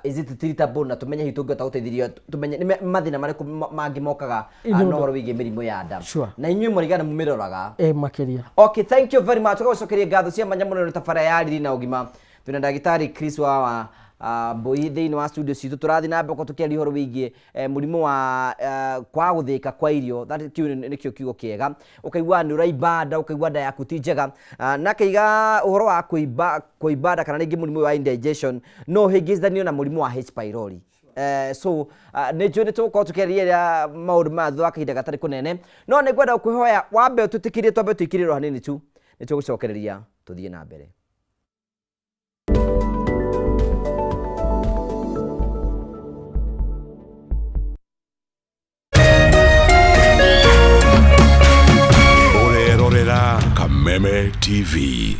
is it treatable, na tũmenye hihi tũngĩhota gũteithĩrĩrio, tũmenye nĩ mathĩna marĩkũ mangĩ mokaga na ũhoro wĩgiĩ mĩrimũ ya nda. Na inyuĩ mũrigana mũmĩroraga. Eh, makĩria. Okay, thank you very much. Tũgagũcokeria ngatho cia mwanya mũno nĩ tabarĩra ya Riri na Ũgima. Twĩna ndagĩtarĩ Chris wa Mbui thĩinĩ wa studio citũ. Tũrathiĩ na mbere tũkĩaria ũhoro wĩgiĩ mũrimũ wa kwaga gũthĩĩka kwa irio. That kĩu nĩkĩo kiugo kĩega. Ũkaigua nĩ ũraimba nda, ũkaigua nda yaku ti njega. Na akĩiga ũhoro wa kũimba nda kana rĩngĩ mũrimũ ũyũ wa indigestion no ũhĩngĩcithanio na mũrimũ wa H pylori. So nĩ njũĩ nĩ tũgũkorwo tũkĩarĩrĩria maũndũ maya thutha wa kahinda gatarĩ kũnene, no nĩ ngwenda gũkwĩhoya wambe ũtwĩtĩkĩrie twambe tũikĩrĩrwo hanini tu, nĩ tũgũcokereria tũthiĩ na mbere. Ũrerorera Kameme TV.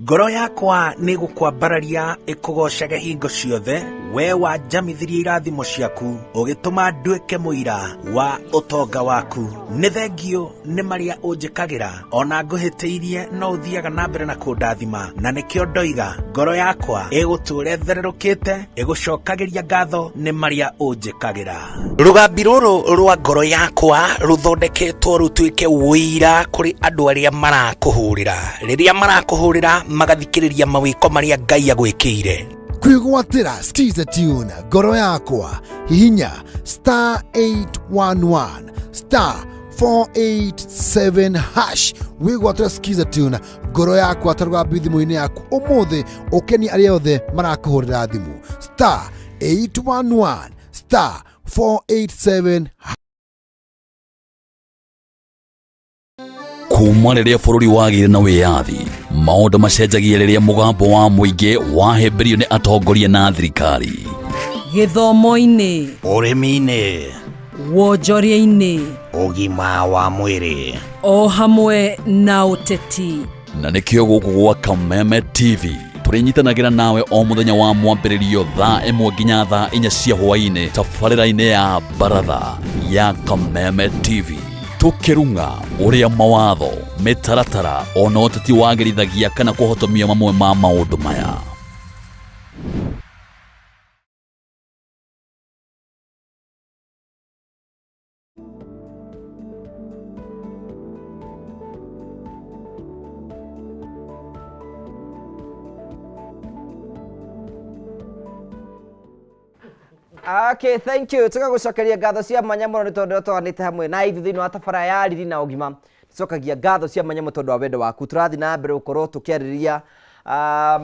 Ngoro yakwa nĩ gũkwambararia ĩkũgocage hingo ciothe, we wanjamithirie irathimo ciaku, ũgĩtũma nduĩke mũira wa ũtonga waku. Nĩ thengio nĩ marĩa ũnjĩkagĩra, ona ngũhĩtĩirie no ũthiaga na mbere na kũndathima, na nĩkĩo ndoiga ngoro yakwa ĩgũtũũra ĩthererũkĩte, ĩgũcokagĩria ngatho nĩ marĩa ũnjĩkagĩra. Rũgambi rũrũ rwa ngoro yakwa rũthondeketwo rũtuĩke ũira kũrĩ andũ arĩa marakũhũrĩra. Rĩrĩa marakũhũrĩra magathikĩrĩria mawĩko marĩa Ngai agwĩkĩire. Kwĩgwatĩra Skiza Tune ngoro yakwa, hihinya star 811 star 487 hash wĩgwatĩra Skiza Tune ngoro yakwa ta rũgambi thimũ-inĩ yaku ũmũthĩ, ũkenie arĩa othe marakũhũrĩra thimũ. Star 811 star 487. Kuma rĩrĩa bũrũri wagĩire na wĩyathi, maũndũ macenjagia rĩrĩa mũgambo wa mũingĩ wahĩmbĩrio nĩ atongoria na thirikari. Gĩthomo-inĩ, ũrĩmi-inĩ, wonjoria-inĩ, ũgima wa mwĩrĩ, o hamwe na ũteti. Na nĩkĩo gũkũ gwa Kameme TV tũrĩnyitanagĩra nawe o mũthenya wa mwambĩrĩrio thaa 1 nginya thaa 4 cia hwaĩ-inĩ tabarĩra-inĩ ya baratha ya Kameme TV, tũkĩrung'a ũrĩa mawatho, mĩtaratara ona ũteti wagĩrithagia kana kũhotomia mamwe ma maũndũ maya. Okay, thank you. Tũgagũcokeria ngatho cia mwanya mũno nĩ tondũ twanĩte hamwe na ithuĩ thĩinĩ wa tabara ya Riri na Ũgima. Tũcokagia ngatho cia mwanya mũno tondũ wa wendo waku. Tũrathiĩ na mbere gũkorwo tũkĩarĩrĩria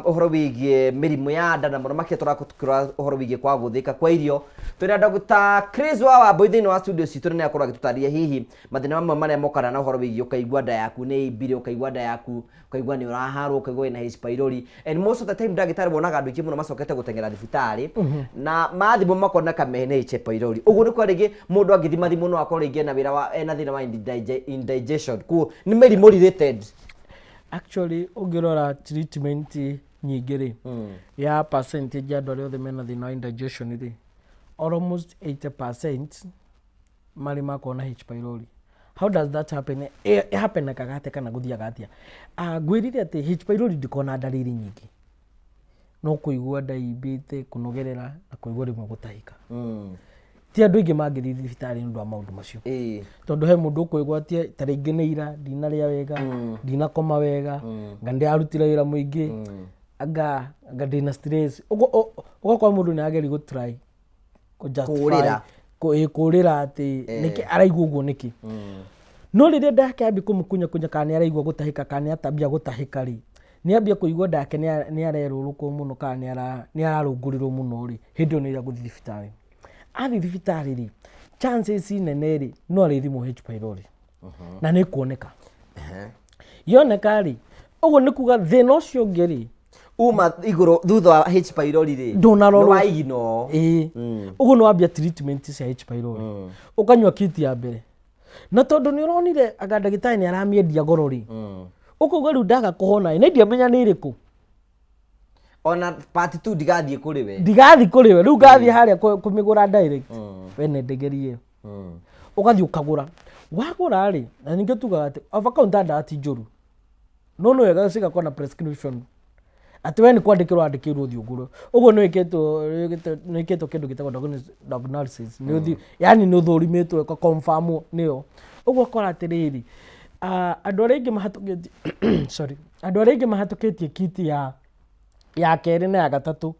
ũhoro wĩgiĩ mĩrimũ ya nda, na mũno makĩria tũrakũra ũhoro wĩgiĩ kwaga gũthĩka kwa irio. Twĩna Dr. Chris wa Wambui thĩinĩ wa studio citũ, na nĩ akorwo agĩtũtarĩria hihi mathĩna mamwe marĩa mokana na ũhoro wĩgiĩ ũkaigua nda yaku nĩ ĩimbire, ũkaigua nda yaku, ũkaigua nĩ ũraharwo, ũkaigua wĩna H pylori. And most of the time, ndagĩtarĩ, wonaga andũ aingĩ mũno macokete gũteng'era thibitarĩ na mathimwo makoneka mena H pylori. Ũguo nĩ kwa rĩngĩ mũndũ angĩthima thimũ no akorwo rĩngĩ ena wĩra wa ena thĩna wa indigestion, koguo nĩ mĩrimũ related. Actually, ũngĩrora treatment nyingĩ rĩ, ya percentage ya andũ arĩa othe mena thĩna wa indigestion rĩ, almost 80% marĩ makorwo na H pylori. How does that happen? Ĩhapenekaga atĩa kana gũthiaga atĩa? Ngwĩrire atĩ H pylori ndĩkoragwo na ndariri nyingĩ, no kũigua nda imbĩte, kũnogerera na kũigua rĩmwe gũtahĩka. Ti andũ aingĩ mangĩthiĩ thibitarĩ nĩ ũndũ wa maũndũ macio, tondũ he mũndũ ũkwĩgwatia ta rĩngĩ nĩ ira ndinarĩa wega, ndinakoma wega, nga ndĩrarutire wĩra mũingĩ, anga ndĩna stress. Ũguo ũgakora mũndũ nĩ ageria gũ try kũ justify, Kũũrĩra. Kũũrĩra atĩ nĩkĩ araigua ũguo nĩkĩ. No rĩrĩa nda yake yambia kũmũkunya kunya, kana nĩ araigua gũtahĩka, kana nĩ atambia gũtahĩka rĩ, nĩ ambia kũigua nda yake nĩ arerũrũkwo mũno, kana nĩ ararũngũrĩrwo mũno rĩ, hĩndĩ ĩyo nĩ ĩrĩa gũthiĩ thibitarĩ. Athiĩ thibitarĩ rĩ, chances nene rĩ, no arĩthimwo H pylori na nĩ kuoneka. Yoneka rĩ, ũguo nĩ kuga thĩna ũcio ũngĩ rĩ uma igũrũ thutha wa H pylori rĩ Ndũnarorwo. nĩ wa ignore. Ĩĩ, ũguo nĩ wambia treatment cia H pylori, ũkanyua kit ya mbere. Na tondũ nĩ ũronire anga ndagĩtarĩ nĩ aramĩendia goro rĩ, ũkauga rĩu ndaga kũhona ĩ, na ndiamenya nĩ ĩrĩkũ. Ona part 2 ndigathiĩ kũrĩ we. Ndigathiĩ kũrĩ we, rĩu ngathiĩ harĩa kũmĩgũra direct. We nendegerie ĩyo. Ũgathiĩ ũkagũra. Wagũra rĩ, na ningĩ tugaga atĩ over counter ndawa ti njũru. No nĩ wega cigakorwo na prescription. Atĩ we nĩ kwandĩkĩrwo wandĩkĩirwo ũthiĩ ũgũre. Ũguo nĩ wĩkĩtwo nĩ wĩkĩtwo kĩndũ gĩtagwo diagnosis. Nĩ ũthiĩ, yani nĩ ũthũrimĩtwo ĩka confirm nĩyo. Ũguo ũkora atĩrĩrĩ, andũ arĩa aingĩ mahatũkĩtie sorry, andũ arĩa aingĩ mahatũkĩtie kit ya kerĩ na ya gatatũ,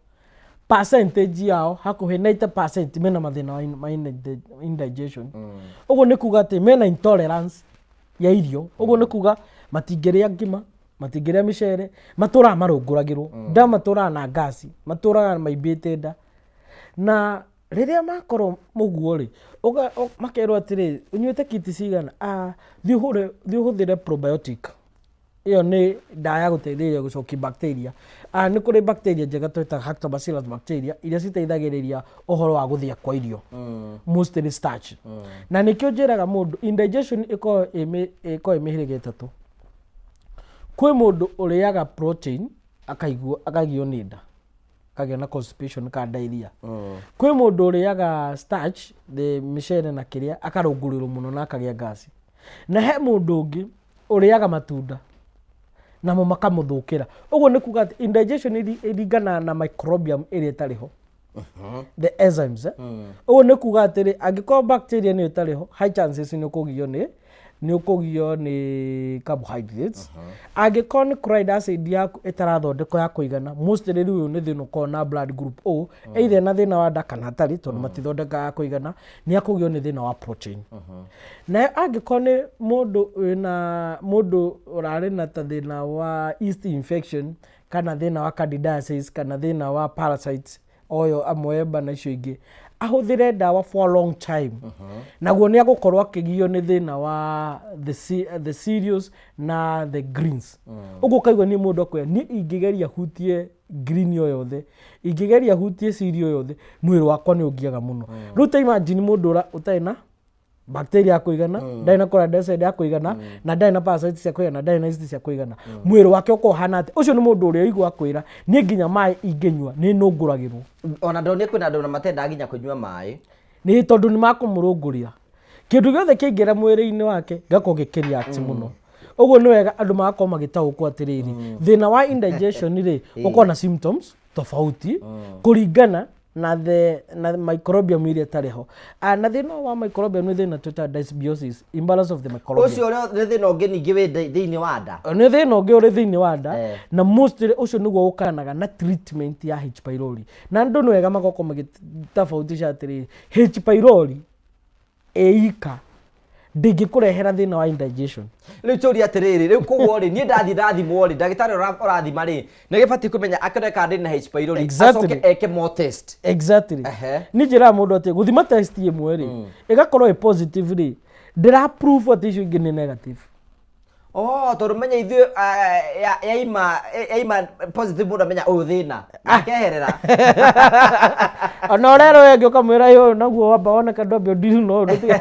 percentage yao hakuhĩ 90% mena mathĩna ma indigestion. Ũguo nĩ kuga atĩ mena intolerance ya irio. Ũguo nĩ kuga matingĩrĩa ngima, matingĩrĩa mĩcere, matũraga marũngũragĩrwo nda, matũraga na ngasi, matũraga maimbĩte nda. Na rĩrĩa makorwo mũguo rĩ, makerwo atĩrĩ, ũnyuĩte kiti cigana? Ah, thiĩ ũhũre, thiĩ ũhũthĩre probiotic. Ĩyo nĩ ndawa ya gũteithĩrĩria gũcokia bacteria. Ah, nĩ kũrĩ bacteria njega twĩtaga Lactobacillus bacteria iria citeithagĩrĩria ũhoro wa gũthĩa kwa irio, mostly starch. Na nĩkĩo njĩraga mũndũ indigestion ĩkoragwo ĩkoragwo ĩ mĩhĩrĩga ĩtatũ. Kwĩ mũndũ ũrĩaga protein akaigua akagio nĩ nda, akagĩa na constipation ka diarrhea. Kwĩ mũndũ ũrĩaga starch, the mĩcere na kĩrĩa, akarũngũrĩrwo mũno na akagĩa ngasi. Na he mũndũ ũngĩ ũrĩaga matunda namo makamũthũkĩra. Ũguo nĩ kuga atĩ indigestion ĩringanaga na microbiome ĩrĩa ĩtarĩ ho, the enzymes, eh? Ũguo nĩ kuga atĩrĩ, angĩkorwo bacteria nĩyo ĩtarĩ ho, high chances nĩ ũkũgio nĩ carbohydrates. Angĩkorwo nĩ chloride acid yaku ĩtarathondekwo ya kũigana, mostly rĩu ũyũ nĩ thĩna ũkoragwo na blood group O, either na thĩna wa nda kana atarĩ, tondũ matithondekaga ya kũigana, nĩ akũgio nĩ thĩna wa protein. Nayo angĩkorwo nĩ mũndũ wĩna mũndũ ũrarĩ na ta thĩna wa yeast infection kana thĩna wa candidiasis kana thĩna wa parasites oyo amoeba na icio ingĩ, ahũthĩre ndawa for a long time, naguo nĩ agũkorwo akĩgio nĩ thĩna wa the cereals na the greens. Ũguo ũkaigua niĩ mũndũ akwĩra, niĩ ingĩgeria hutie green o yothe, ingĩgeria hutie cereal yothe, mwĩrĩ wakwa nĩ ũngiaga mũno. Rĩu ta imagine mũndũ ũtarĩ na bacteria ya kũigana, ndarĩ na chloride acid ya kũigana, na ndarĩ na parasites cia kũigana, ndarĩ na yeast cia kũigana, mwĩrĩ wake ũkorwo ũhana atĩa? Ũcio nĩ mũndũ ũrĩa ũigua akwĩra, niĩ nginya maĩ ingĩnyua nĩ nũngũragĩrwo. Ona ndonire kwĩna andũ ona matendaga nginya kũnyua maĩ. Nĩ tondũ nĩ makũmũrũngũria, kĩndũ gĩothe kĩaingĩra mwĩrĩ-inĩ wake gĩgakorwo gĩkĩreact mũno. Ũguo nĩ wega andũ magakorwo magĩtaũkwo atĩrĩrĩ, thĩna wa indigestion rĩ, ũkorwo na symptoms tofauti kũringana na microbiome iria ĩtarĩ ho. Ah, na thĩna wa microbiome nĩ thĩna twĩtaga dysbiosis, imbalance of the microbiome. Ũcio ũrĩa nĩ thĩna ũngĩ ningĩ wĩ thĩinĩ wa nda. Nĩ thĩna ũngĩ ũrĩ thĩinĩ wa nda. Na mostly ũcio nĩguo ũkanaga na treatment ya H pylori. Na andũ nĩ wega magakorwo magĩtofautisha atĩrĩrĩ, H pylori ĩika ndĩngĩkũrehera thĩna wa indigestion. Rĩu tũria atĩrĩrĩ, rĩu koguo rĩ, niĩ ndathiĩ ndathimwo rĩ, ndagĩtarĩ ũrĩa ũrathima rĩ, nĩ gĩbatiĩ kũmenya akĩone kana ndĩ na H pylori, acoke eke more test? Exactly. Niĩ njĩraga mũndũ atĩ gũthima test ĩmwe rĩ, ĩgakorwo ĩ positive rĩ, ndĩra prove atĩ icio ingĩ nĩ negative. Oh, tondũ menya ithuĩ yaima positive, mũndũ amenya ũyũ thĩna akeherera. Ona ũrerwo ĩngĩ ũkamwĩra ũyũ naguo wamba woneka ndwambe ũndiru no ũndũ.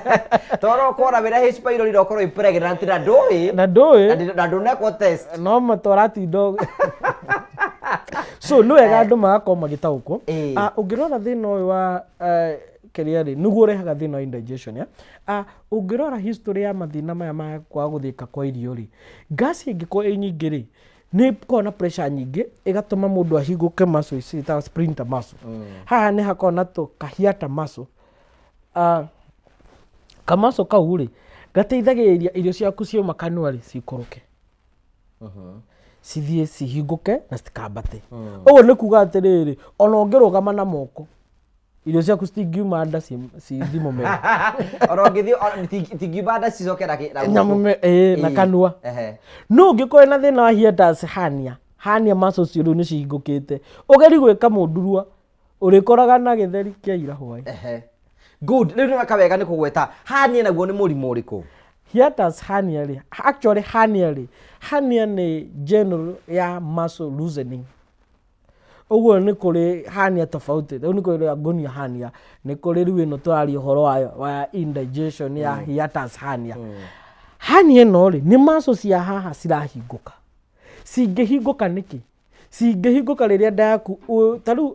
Tondũ ũkora wĩra H pylori na ũkorwo wĩ pregnant na ndũĩ. Na ndũĩ. Na ndũnekwo test. No matwaratinda. So nĩ wega andũ magakorwo magĩtaũkwo. Ah, ũngĩrora thĩna ũyũ wa kĩrĩa rĩ, nĩguo ũrehaga thĩna wa indigestion, ya? Ah, ũngĩrora history ya mathĩna maya ma kwaga gũthĩka kwa irio rĩ, ngasi ĩngĩkorwo ĩ nyingĩ rĩ, nĩ ĩkoragwo na pressure nyingĩ, ĩgatũma mũndũ ahingũke muscle ici ciĩtagwo sphincter muscle. Haha nĩ hakoragwo na tũkahiata muscle. Ah, kamaco kau rĩ, gateithagĩrĩria irio ciaku ciauma kanua rĩ, cikũrũke, cithiĩ cihingũke na citikambate. Ũguo nĩ kuga atĩrĩrĩ, ona ũngĩrũgama na moko, irio ciaku citingiuma nda cithi mũmero. Ona ũngĩthiĩ itingiuma nda cicoke na gũkũ. Nyamũme ĩĩ, na kanua. No ũngĩkorwo na thĩna wa hiatus hernia, hernia muscle ũcio rĩu nĩ cihingũkĩte, ũgeri gwĩka mũndurua ũrĩkoraga na gĩtheri kĩa ira hwaĩ. Good, rĩu nĩ weka wega nĩ kũgweta hernia. Naguo nĩ mũrimũ ũrĩkũ? Hiatus hernia rĩ, actually hernia rĩ, hernia nĩ general ya muscle loosening. Ũguo nĩ kũrĩ hernia tofauti. Rĩu nĩ kũrĩ angonia hernia, nĩ kũrĩ rĩu ĩno tũraria ũhoro wayo wa indigestion ya hiatus hernia. Hernia ĩno rĩ, nĩ muscle cia haha cirahingũka. Cingĩhingũka nĩkĩ? Cingĩhingũka rĩrĩa nda yaku, ta rĩu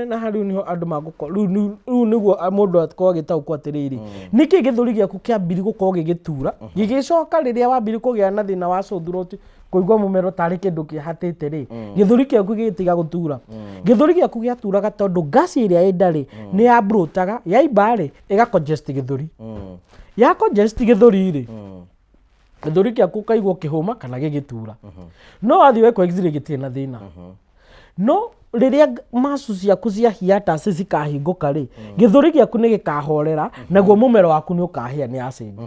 na haha rĩu nĩho andũ mangĩkorwo, rĩu nĩguo mũndũ akorwo agĩtaũkwo atĩrĩrĩ, nĩkĩ gĩthũri gĩaku kĩambirie gũkorwo gĩgĩtura, gĩgĩcoka rĩrĩa wambirie kũgĩa na thĩna wa sore throat, kũigua mũmero tarĩ kĩndũ kĩhatĩte rĩ, gĩthũri gĩaku gĩgĩtiga gũtura. Gĩthũri gĩaku gĩaturaga tondũ ngasi ĩrĩa ĩ nda rĩ, nĩ ya bloataga, yaimba rĩ, ĩga congest gĩthũri. Ya congest gĩthũri rĩ, gĩthũri gĩaku ũkaigua ũkĩhũma kana gĩgĩtura. No wathiĩ wekwo x-ray gĩtirĩ na thĩna. No rĩrĩa muscle ciaku cia hiatus cikahingũka rĩ, gĩthũri gĩaku nĩ gĩkahorera, naguo mũmero waku nĩ ũkahĩa nĩ acid.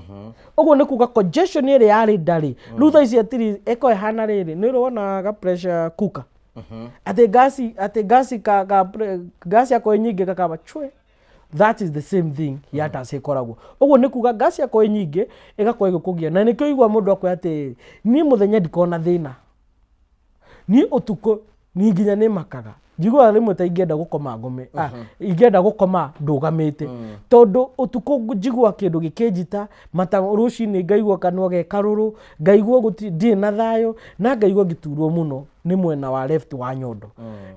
Ũguo nĩ kuga congestion ĩrĩa yarĩ nda rĩ, rĩu thaa ici atiri ĩkorwo ĩhana rĩrĩ, nĩ ũrĩ wona ga pressure cooker? Atĩ ngasi, atĩ ngasi ka, ka, ngasi yakorwo ĩ nyingĩ gakamba chwe. That is the same thing hiatus ĩkoragwo. Ũguo nĩ kuga ngasi yakorwo ĩ nyingĩ ĩgakorwo ĩgĩkũgia, na nĩkĩo ũigua mũndũ akwĩra atĩ niĩ mũthenya ndikoragwo na thĩna, niĩ ũtukũ niĩ nginya nĩ makaga, njiguaga rĩmwe ta ingĩenda gũkoma ngome, ingĩenda gũkoma ndũgamĩte, tondũ ũtukũ njiguaga kĩndũ gĩkĩnjita mata, rũcinĩ ngaigua kanua ge karũrũ, ngaigua ndirĩ na thayũ, na ngaigua ngĩturwo mũno nĩ mwena wa left wa nyondo.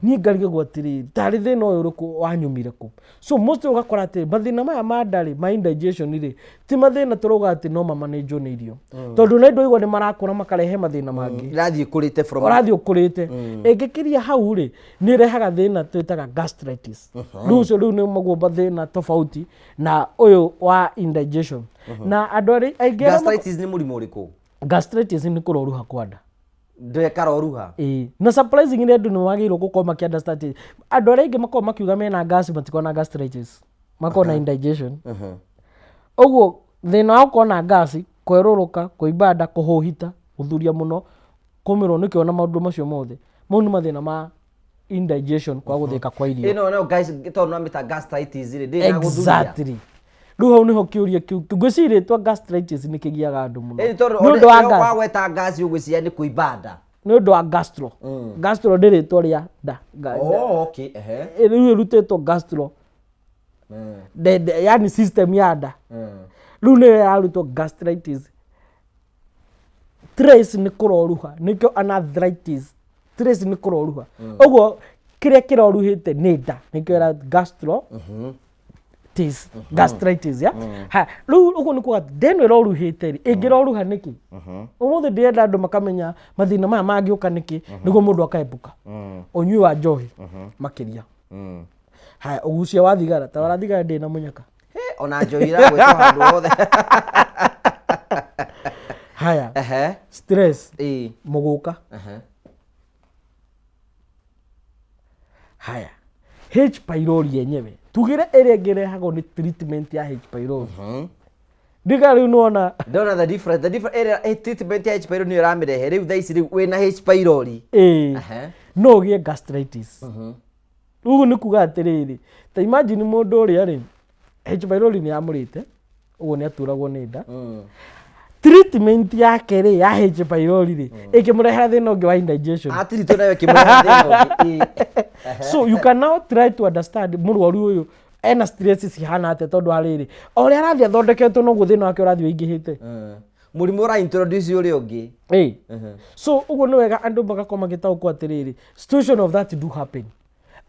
Niĩ ngarigagwo atĩrĩrĩ, tarĩ thĩna ũyũ ũrĩkũ wanyumire kũ? So mostly ũgakora atĩ mathĩna maya ma nda rĩ, ma indigestion rĩ, ti mathĩna tũrauga atĩ no mamanĩnjwo nĩ irio. Tondũ na andũ aigua nĩ marakũra makarehe mathĩna mangĩ. Ĩrathiĩ ĩkũrĩte from Ũrathiĩ ũkũrĩte. Ĩngĩkĩria hau rĩ, nĩ ĩrehaga thĩna twĩtaga gastritis. Rĩu ũcio rĩu nĩ maguo mathĩna tofauti na ũyũ wa indigestion. Na andũ arĩa aingĩ arĩa Gastritis nĩ mũrimũ ũrĩkũ? Gastritis nĩ kũroruha kwa nda. Ndekaroruha. Ĩĩ. Na surprisingly andũ nĩ magĩrĩirwo gũkorwo makĩ understand atĩ andũ arĩa aingĩ makoragwo makiuga mena gas matikoragwo na gastritis. Makoragwo na indigestion. Ũguo thĩna wa gũkorwo na gas, kwerũrũka, kũimba nda, kũhũhita, gũthuria mũno, kũmĩrwo nĩ kĩo na maũndũ macio mothe, mau nĩ mathĩna ma indigestion, kwa gũthĩka kwa irio. Ĩno no guys, tondũ no mĩta gastritis rĩ, ndĩrĩ na gũthuria. Exactly. Rĩu hau nĩho kĩũria kĩu, ngwĩciria rĩtwa gastritis nĩ kĩgiaga andũ mũno. Ĩni tondũ Nĩ ũndũ wa gas. wagweta gas ũgwĩciria nĩ kũimba nda. Nĩ ũndũ wa gastro. Gastro nĩ rĩtwa rĩa nda. Oh, okay, ehe. Rĩu ĩrutĩtwo gastro. Yani system ya nda. Rĩu nĩyo yarutwo gastritis. Trace nĩ kũroruha, nĩkĩo anarthritis. Trace nĩ kũroruha. Ũguo kĩrĩa kĩroruhĩte nĩ nda, nĩkĩo ĩra gastro. Tis, gastritis ya. Ha, rĩu ũguo nĩ kuga nda ĩno ĩroruhĩte rĩ, ĩngĩroruha nĩkĩ? Ũmũthĩ ndĩrenda andũ makamenya mathĩna maya mangĩũka nĩkĩ, nĩguo mũndũ akaepuka. Ũnyui wa njohi makĩria. Haya, ũgucia wa thigara, ta wara thigara ndĩ na mũnyaka. He, ona njohi iragwetwo handũ hothe. Haya, stress, mũgũka. Haya, H pylori yenyewe tugire ĩrĩa ĩngĩ ĩrehagwo nĩ treatment ya H pylori. Ndiga rĩu nĩwona Ndona the difference, the difference ĩrĩa treatment ya H pylori nĩyo ĩramĩrehe rĩu thaa ici rĩu wĩna H pylori. Ĩĩ. No ũgĩe gastritis. Ũguo nĩ kuga atĩrĩrĩ, ta imagine mũndũ ũrĩa rĩ, H pylori nĩ yamũrĩte, ũguo nĩ aturagwo nĩ nda. Treatment yake rĩ ya H pylori rĩ, ĩkĩmũrehera thĩna ũngĩ wa indigestion. Atiritwo nayo ĩkĩmũrehera thĩna ũngĩ. Ĩĩ. So you can now try to understand mũrwaru ũyũ ena stress cihana atĩa, tondũ harĩrĩ o ũrĩa arathiĩ athondeketwo noguo thĩna wake ũrathiĩ ũingĩhĩte. Mũrimũ ũra introduce ũrĩa ũngĩ. Ĩĩ. So ũguo nĩ wega andũ magakorwo magĩtaũkwo atĩrĩrĩ, situation of that do happen,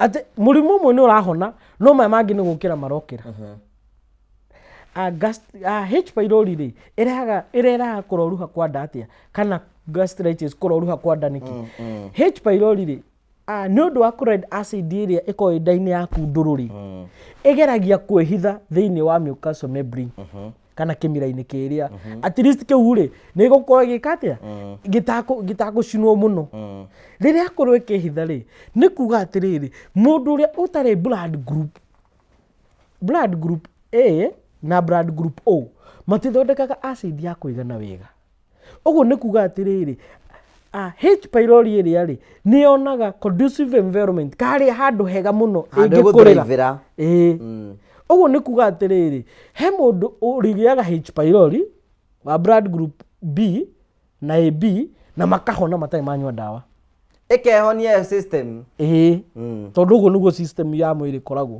atĩ mũrimũ ũmwe nĩ ũrahona no maya mangĩ nĩ gũkĩra marokĩra. H pylori rĩ, ĩrehaga kũroruha kwa nda atĩa, kana gastritis kũroruha kwa nda nĩkĩ? H pylori rĩ, nĩ ũndũ wa chloride acid ĩrĩa ĩkoragwo ĩ nda-inĩ yaku ndũrũ rĩ, ĩgeragia kwĩhitha thĩinĩ wa mucosal membrane kana kĩmira-inĩ kĩrĩa, at least kĩu rĩ nĩ gũkorwo ĩgĩka atĩa, gĩtagũcinwo mũno. Rĩrĩa akorwo ĩkĩhitha rĩ, nĩ kuga atĩrĩrĩ, mũndũ ũrĩa ũtarĩ blood group, blood group A na blood group O matithondekaga acid ya kũigana wega. Ũguo nĩ kuga atĩrĩrĩ, H pylori ĩrĩa rĩ nĩ yonaga conducive environment, karĩa handũ hega mũno Handũ ĩngĩkũrĩra. ĩgũthrive-ĩra. Ĩĩ. Ũguo nĩ kuga atĩrĩrĩ, he mũndũ ũrĩgĩaga H pylori wa blood group B na AB na makahona matarĩ manyua ndawa. Ĩkehonia system. Ĩĩ, tondũ ũguo nĩguo system ya mwĩrĩ ĩkoragwo.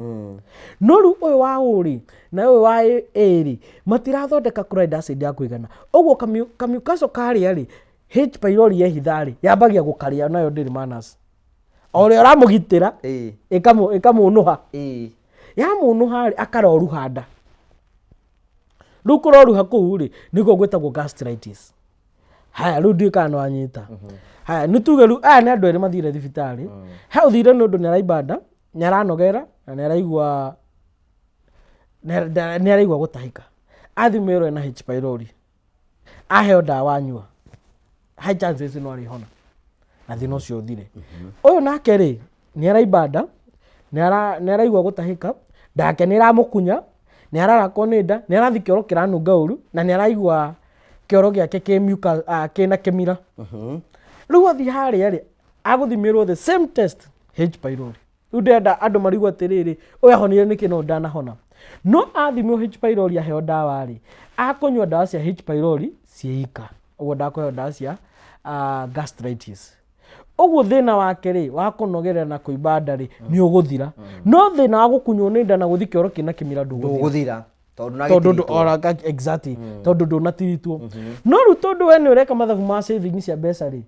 No rĩu ũyũ wa O rĩ na ũyũ wa A rĩ, matirathondeka chloride acid ya kũigana. Ũguo kamucosal karĩa rĩ, H pylori yehitha rĩ, yambagia gũkarĩa nayo ndĩrĩ manners. O ũrĩa ũramũgitĩra, ĩkamũnũha. Yamũnũha rĩ, akaroruha nda. Rĩu kũroruha kũu rĩ, nĩkuo gwĩtagwo gastritis. Haya, rĩu ndiũĩ kana nĩwanyita. Haya, nĩ tuge rĩu aya nĩ andũ erĩ mathire thibitarĩ. He ũthire nĩ ũndũ nĩ araimba nda, nĩ aranogera na nĩ araigua nĩ araigua gũtahĩka. Athimĩrwo ena H pylori. Aheo ndawa anyua. High chances no arĩhona na thĩna ũcio ũthire. Ũyũ nake rĩ, nĩ araimba nda, nĩ araigua gũtahĩka, nda yake nĩ ĩramũkunya, nĩ ararakwo nĩ nda, nĩ arathiĩ kĩoro kĩranunga ũru, na nĩ araigua kĩoro gĩake kĩ mucus, kĩna kĩmira. Rĩu athiĩ harĩa rĩ, agũthimĩrwo the same test H pylori. Rĩu ndĩrenda andũ marigwo atĩrĩrĩ, ũyũ ahonire nĩkĩ no ndanahona. No athimwo H pylori aheo ndawa rĩ, akũnyua ndawa cia H pylori ciĩ ika. Ũguo ndakũheo ndawa cia gastritis. Ũguo thĩna wake rĩ, wa kũnogerera na kũimba nda rĩ, nĩ ũgũthira. No thĩna wa gũkunywo nĩ nda na gũthiĩ kĩoro kĩna kĩmira ndũgũthira. Ndũgũthira. Tondũ Tondũ ndũnagĩtiritwo. Exactly. Tondũ ndũnatiritwo. No rĩu tondũ we nĩ ũreka mathabu ma saving cia mbeca rĩ,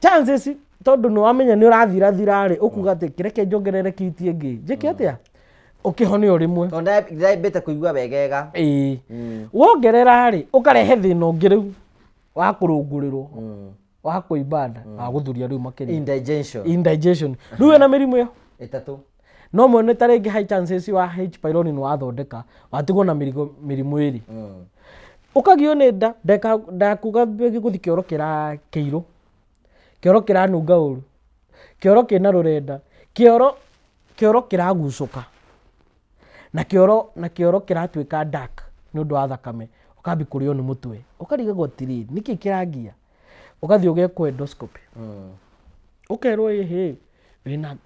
chances tondũ nĩ wamenya nĩ ũrathirathira rĩ, ũkuga atĩ kĩreke njongerere kiti ĩngĩ. Njĩke atĩa? Ũkĩhone o rĩmwe. Tondũ ndĩrambĩte kũigua wegega. Ĩĩ. Wongerera rĩ, ũkarehe thĩna ũngĩ rĩu wa kũrũngũrĩrwo, wa kũimba nda, wa gũthuria rĩu makĩria. Indigestion. Indigestion. Rĩu wĩna mĩrimũ ĩyo ĩtatũ. No mwene ta rĩngĩ high chances wa H pylori nĩ wathondeka, watigwo na mĩrimũ ĩrĩ. Ũkagio nĩ nda, ndakuga gũthiĩ kĩoro kĩra kĩirũ, kĩoro kĩranunga ũru, kĩoro kĩna rũrenda, kĩoro kĩragucũka, na kĩoro kĩratuĩka dark nĩ ũndũ wa thakame, ũkambia kũrĩo nĩ mũtwe, ũkarigagwo atĩrĩrĩ, nĩkĩ kĩrangia? Ũgathiĩ ũgekwo endoscopy. Ũkerwo ĩhĩ, wĩna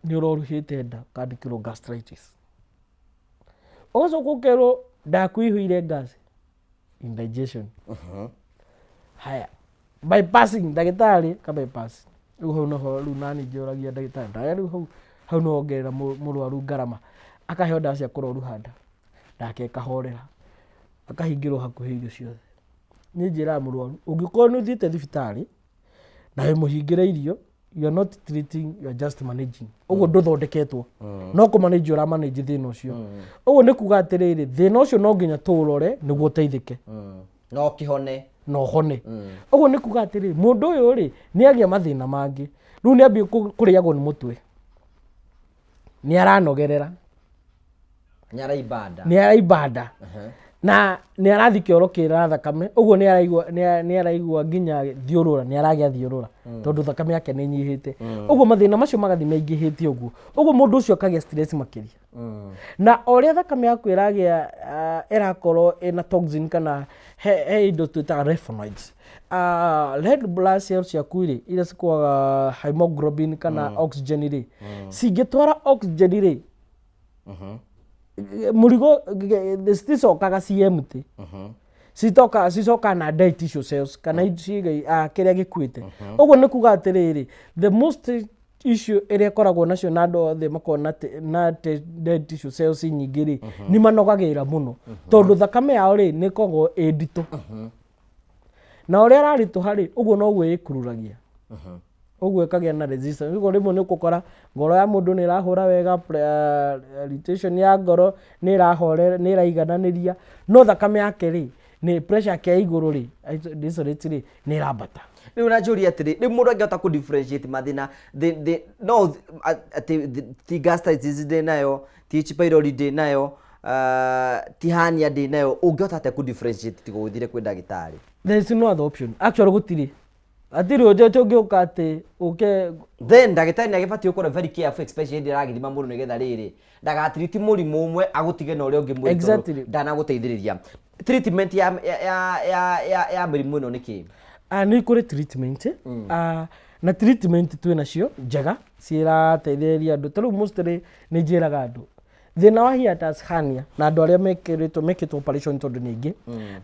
nĩ ũroruhĩte nda, ũkandĩkĩrwo gastritis. Ũgacoka ũkerwo nda yaku ĩihũire gas, indigestion. Haya, bypassing, ndagĩtarĩ ka bypass. Rĩu hau noho rĩu nani njũragia ndagĩtarĩ, ndaya rĩu hau no wongerera mũrwaru ngarama. Akaheo ndawa cia kũroruha nda, nake ĩkahorera, akahingĩrwo hakuhĩ irio ciothe. Niĩ njĩraga mũrwaru, ũngĩkorwo nĩ ũthiĩte thibitarĩ na wĩ mũhingĩre irio, you are not treating, you are just managing. Ũguo ndũthondeketwo, no kũ manage ũra manage thĩna ũcio. Ũguo nĩ kuga atĩrĩrĩ, thĩna ũcio no nginya tũũrore nĩguo ũteithĩke. No ũkĩhone. Na ũhone. Ũguo nĩ kuga atĩrĩrĩ, mũndũ ũyũ rĩ, nĩ agĩa mathĩna mangĩ. Rĩu nĩ ambie kũrĩagwo nĩ mũtwe. Nĩ aranogerera. Nĩ araimba nda. Nĩ araimba nda. Na nĩ arathiĩ kĩoro kĩra thakame, ũguo nĩ araigua, nĩ araigua nginya thiũrũra, nĩ aragĩa thiũrũra, tondũ thakame yake nĩ ĩnyihĩte. Ũguo mathĩna macio magathiĩ maingĩhĩte ũguo. Ũguo mũndũ ũcio akagĩa stress makĩria. Na o ũrĩa thakame yaku ĩragĩa, ĩrakorwo ĩna toxin kana he indo twĩtaga flavonoids. Red blood cells ciaku rĩ, iria cikuaga hemoglobin kana oxygen rĩ, cingĩtwara oxygen rĩ, mũrigo citicokaga ci empty. Citoka cicokaga na dead tissue cells kana ciĩga kĩrĩa gĩkuĩte. Ũguo nĩ kuga atĩrĩrĩ, the most issue ĩrĩa ĩkoragwo nacio na andũ othe makoragwo na dead tissue cells nyingĩ rĩ, nĩ manogagĩra mũno tondũ thakame yao rĩ nĩ ĩkoragwo ĩ nditũ, na ũrĩa ĩraritũha rĩ, ũguo noguo ĩkururagia, ũguo ĩkagĩa na resistance. Ũguo rĩmwe nĩ ũgũkora ngoro ya mũndũ nĩ ĩrahũra wega, irritation ya ngoro nĩ ĩrahorera, nĩ ĩraigananĩria, no thakame yake rĩ, nĩ pressure yake ya igũrũ rĩ, isolate rĩ, nĩ ĩrambata. Rĩu na njũria atĩrĩ, rĩu mũndũ angĩhota kũ differentiate mathĩna no atĩ ti gastritis ndĩ nayo, ti H pylori ndĩ nayo, ti hernia ndĩ nayo, ũngĩhota atĩa kũ differentiate tiga ũthire kwĩ ndagĩtarĩ? There is no other option actually, gũtirĩ hatirĩ ũnjũ ũngĩũka atĩ ũke. Then ndagĩtarĩ nĩ agĩbatiĩ gũkorwo very careful, especially hĩndĩ ĩrĩa aragĩthima mũndũ, nĩgetha rĩrĩ ndagatiriti mũrimũ ũmwe agũtige na ũrĩa ũngĩ mũritũ ndanagũteithĩrĩria. Treatment ya mĩrimũ ĩno nĩ kĩ? Nĩ kũrĩ treatment, na treatment twĩ nacio njega cirateithĩrĩria andũ. Ta rĩu mostly nĩ njĩraga andũ thĩna wa hiatus hernia na andũ arĩa mekĩtwo operation, tondũ nĩ aingĩ,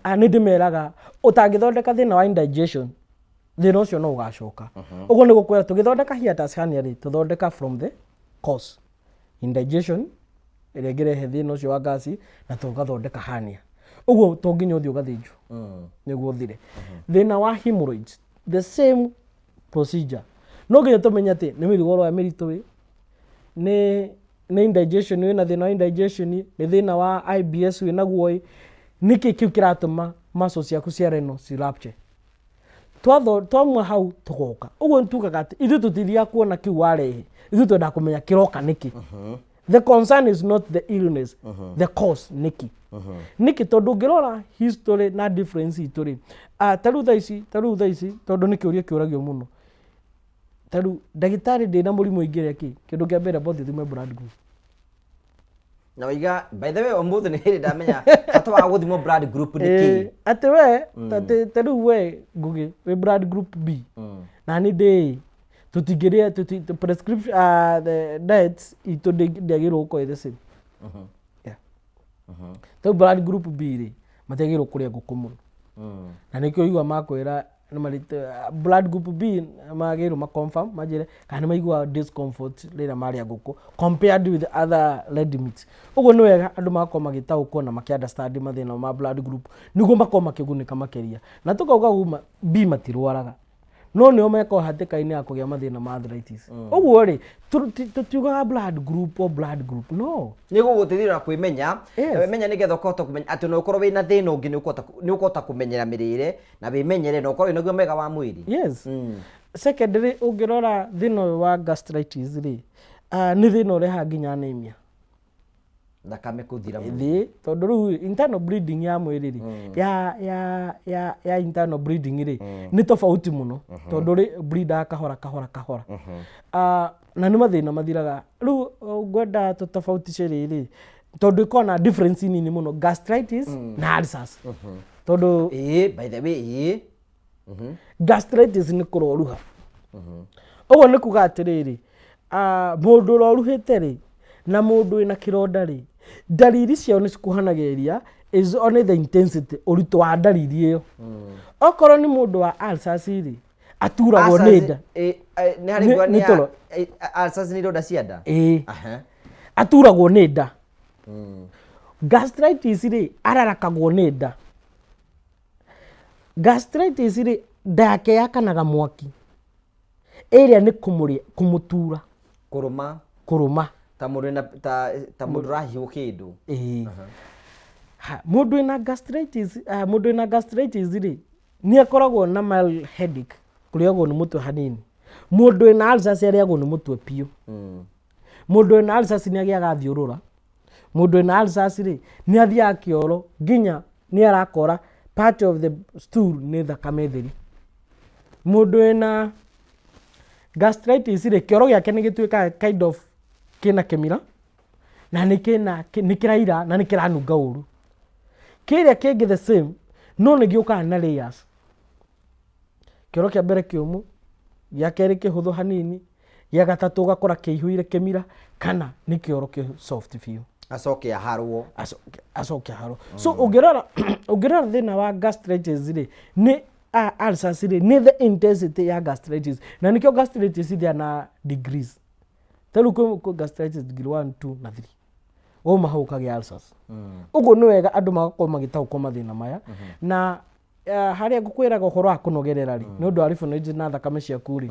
nĩ ndĩmeraga ũtangĩthondeka thĩna wa indigestion. Thĩna ũcio no ũgacoka. Ũguo nĩ gũkwĩra tũgĩthondeka hiatus hernia rĩ, tũthondeka from the cause, indigestion ĩrĩa ĩngĩrehe thĩna ũcio wa ngasi, na tũgathondeka hernia. Ũguo to nginya ũthiĩ ũgathĩnjwo nĩguo ũthire. Thĩna wa hemorrhoids, the same procedure. No nginya tũmenye atĩ nĩ mĩrigo ũroya mĩritũ ĩ, nĩ indigestion, wĩna thĩna wa indigestion, nĩ thĩna wa IBS wĩ naguo ĩ, nĩkĩ kĩu kĩratũma muscles ciaku cia renal ci rupture. Twamua hau tũgoka ũguo nĩ tugaga atĩ ithuĩ tũtithiaga kuona kĩu warehe, ithuĩ twendaga kũmenya kĩroka nĩkĩ. The concern is not the illness, the cause nĩkĩ. Nĩkĩ? Tondũ ũngĩrora history na difference itũ rĩ, ta rĩu thaa ici, tondũ nĩ kĩũria kĩũragio mũno, ta rĩu ndagĩtarĩ, ndĩna mũrimũ ingĩrĩa kĩ, kĩndũ kĩa mbere bothi thime blood group. Na waiga, by the way, ũmũthĩ nĩ hĩndĩ ndamenya bata wa gũthimwo blood group nĩ kĩ. Atĩ we atĩ ta rĩu we Ngugi wĩ blood group B na nĩ ndĩ tũtingĩrĩa the prescription, the diet itũ ndĩagĩrĩirwo gũkorwo ĩ the same. Yeah. Ta rĩu blood group B rĩ, matiagĩrĩirwo kũrĩa ngũkũ mũno, na nĩkĩo igua makwĩra nĩ marĩ blood group B magĩrĩirwo ma confirm manjĩre kana nĩ maiguaga discomfort rĩrĩa marĩa ngũkũ compared with other red meat. Ũguo nĩ wega andũ magakorwo magĩtaũkwo na makĩ understand mathĩna ma blood group nĩguo makorwo makĩgunĩka makĩria. Na tũkauga guma B matirwaraga, no nĩo mekorwo hatĩka-inĩ ya kũgĩa mathĩna ma arthritis. Ũguo rĩ, tũtiugaga blood group o blood group no. Nĩ gũgũteithia na kwĩmenya. Yes. Na wĩmenya nĩgetha ũkahota kũmenya atĩ ona ũkorwo wĩna thĩna ũngĩ, nĩ ũkũhota kũmenyera mĩrĩre na wĩmenyere na ũkorwo wĩna ũgima mwega wa mwĩrĩ. Yes. Secondly, ũngĩrora thĩna ũyũ wa gastritis rĩ, nĩ thĩna ũrehaga nginya anemia. Thakame kũthira mwĩrĩ. Thĩ tondũ rĩu internal bleeding ya mwĩrĩ rĩ, ya internal bleeding rĩ, nĩ tofauti mũno tondũ rĩ bleedaga kahora kahora kahora. Na nĩ mathĩna mathiraga. Rĩu ngwenda tũtofautice rĩrĩ tondũ ĩkoragwo na difference nini mũno, gastritis na ulcers, tondũ Ĩĩ, by the way, ĩĩ. Gastritis nĩ kũroruha. Ũguo nĩ kuga atĩrĩrĩ, mũndũ ũroruhĩte rĩ na mũndũ wĩna kĩronda rĩ, ndariri ciao nĩ cikuhanagĩrĩria, is only the intensity, ũritũ wa ndariri ĩyo. Okorwo nĩ mũndũ wa ulcers rĩ, aturagwo nĩ nda. Nĩ harĩ ngwa nĩ nĩ ya toro. Ulcers nĩ ironda cia nda. Ĩĩ. Aturagwo nĩ nda. Gastritis rĩ, ararakagwo nĩ nda. Gastritis rĩ, nda yake yakanaga mwaki, ĩrĩa nĩ kũmũrĩa, kũmũtura. Kũrũma. Kũrũma. Ta mũndũ wĩna ta mũndũ ũrahiũ kĩndũ. Ĩĩ. Ha, mũndũ wĩna gastritis rĩ, nĩ akoragwo na mild headache, kũrĩagwo nĩ mũtwe hanini. Mũndũ wĩna ulcers arĩagwo nĩ mũtwe biũ. Mũndũ wĩna ulcers nĩ agĩaga thiũrũra. Mũndũ wĩna ulcers rĩ, nĩ athiaga kĩoro nginya nĩ arakora part of the stool nĩ thakame theri. Mũndũ wĩna gastritis rĩ, kĩoro gĩake nĩ gĩtuĩkaga kind of kĩna kĩmira na nĩ kĩna nĩ kĩraira na nĩ kĩranunga ũru. Kĩrĩa kĩngĩ the same, no nĩ gĩũkaga na layers. Kĩoro kĩa mbere kĩũmũ, gĩa kerĩ kĩhũthũ hanini, gĩa gatatũ ũgakora kĩihũire kĩmira kana nĩ kĩoro kĩ soft biũ. Acoke aharwo. Acoke aharwo. So ũngĩrora thĩna wa gastritis rĩ, nĩ ulcers rĩ, nĩ the intensity ya gastritis, na nĩkĩo gastritis ithia na degrees. Ta rĩu kwĩ gastritis degree 1, 2 na 3, wauma hau ũkagĩa ulcers. Ũguo nĩ wega andũ magakorwo magĩtaũkwo mathĩna maya. Na harĩa ngũkwĩraga ũhoro wa kũnogerera rĩ, nĩ ũndũ wa lymph na thakame ciaku rĩ,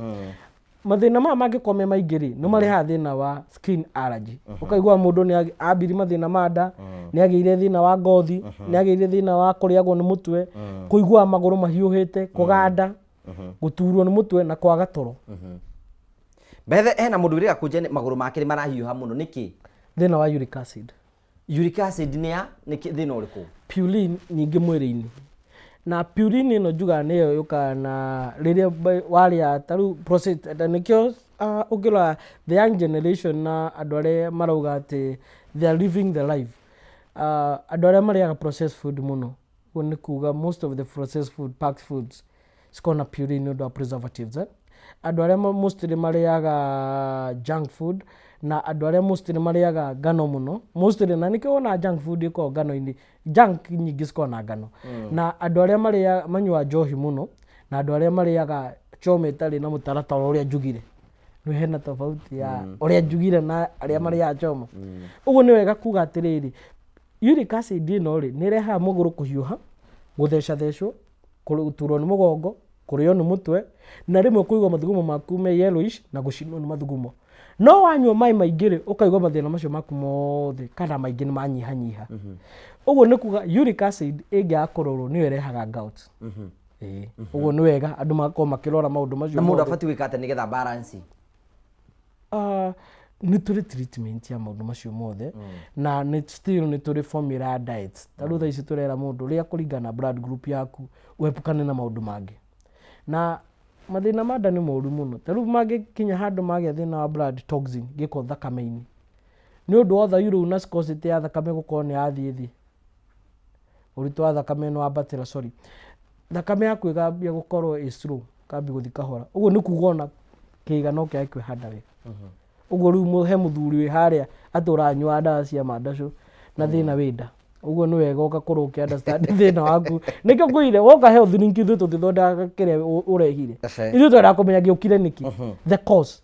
mathĩna maya mangĩkorwo me maingĩ rĩ, nĩ marehaga thĩna wa skin allergy. Ũkaigua mũndũ nĩ ambiri mathĩna ma nda, nĩ agĩire thĩna wa ngothi, nĩ agĩire thĩna wa kũrĩagwo nĩ mũtwe, kũiguaga magũrũ mahiũhĩte, kũganda, gũturwo nĩ mũtwe na kwaga toro. Bethe hena mũndũ wĩrĩga kũnja magũrũ make nĩ marahiũha mũno, nĩkĩ? Thĩna wa uric acid. Uric acid nĩ ya nĩ thĩna ũrĩkũ? Purine nyingĩ mwĩrĩ-inĩ, na purine ĩno njugaga nĩyo yũkaga na rĩrĩa warĩa ta rĩu process, na nĩkĩo ũngĩrora the young generation na andũ arĩa marauga atĩ they are living the life, andũ arĩa marĩaga processed food mũno. Ũguo nĩ kuga most of the processed food, packed foods, cikoragwo na purine nĩ ũndũ wa preservatives, eh? Andũ arĩa mostly marĩaga junk food na andũ arĩa mostly marĩaga ngano mũno mostly, na nĩkĩo wonaga junk food ĩkoragwo ngano-inĩ, junk nyingĩ cikoragwo na ngano, na andũ arĩa marĩa manyuaga njohi mũno. Na andũ arĩa marĩaga choma ĩtarĩ na mũtaratara ũrĩa njugire, nĩ hena tofauti ya ũrĩa njugire na arĩa marĩaga choma. Ũguo nĩ wega kuga atĩrĩrĩ, uric acid ĩno rĩ, nĩ ĩrehaga magũrũ kũhiũha, gũthecathecwo, gũturwo nĩ mũgongo, kũrĩo nĩ mũtwe, na rĩmwe kũigua mathugumo maku me yellowish na gũcinwo nĩ mathugumo. No wanyua maĩ maingĩ rĩ, ũkaigua mathĩna macio maku mothe kana maingĩ nĩ manyihanyiha. Ũguo nĩ kuga uric acid ĩngĩaga kũrorwo nĩyo ĩrehaga gout. Ĩĩ. Ũguo nĩ wega andũ magakorwo makĩrora maũndũ macio Na mũndũ mothe. abatiĩ gwĩka atĩa nĩgetha balance? Nĩ tũrĩ treatment ya maũndũ macio mothe, na nĩ still nĩ tũrĩ formula ya diet. Ta rĩu thaa ici tũrera mũndũ rĩa kũringana na blood group yaku, wepukane na maũndũ mangĩ. Na mathĩna ma nda nĩ moru mũno. Ta rĩu mangĩkinya handũ magĩa thĩna wa blood toxin, gĩko thakame-inĩ, nĩ ũndũ wa ũthairu rĩu na viscosity ya thakame gũkorwo nĩ yathiĩ thĩ, ũritũ wa thakame nĩ wambatĩra, sorry, thakame yaku ĩkambia gũkorwo ĩ slow, ĩkambia gũthiĩ kahora. Ũguo nĩ kuga ona kĩga no kĩage kwĩhanda wega. Ũguo rĩu he mũthuri wĩ harĩa atũraga anyuaga ndawa cia mandacũ na thĩna wĩ nda. Ũguo nĩ wega ũgakorwo ũkĩ understand thĩna waku. Nĩkĩo ngwĩrire woka health link ithuĩ tũtithondekaga kĩrĩa ũrehire. Ithuĩ twendaga kũmenya gĩũkire nĩkĩ, the cause,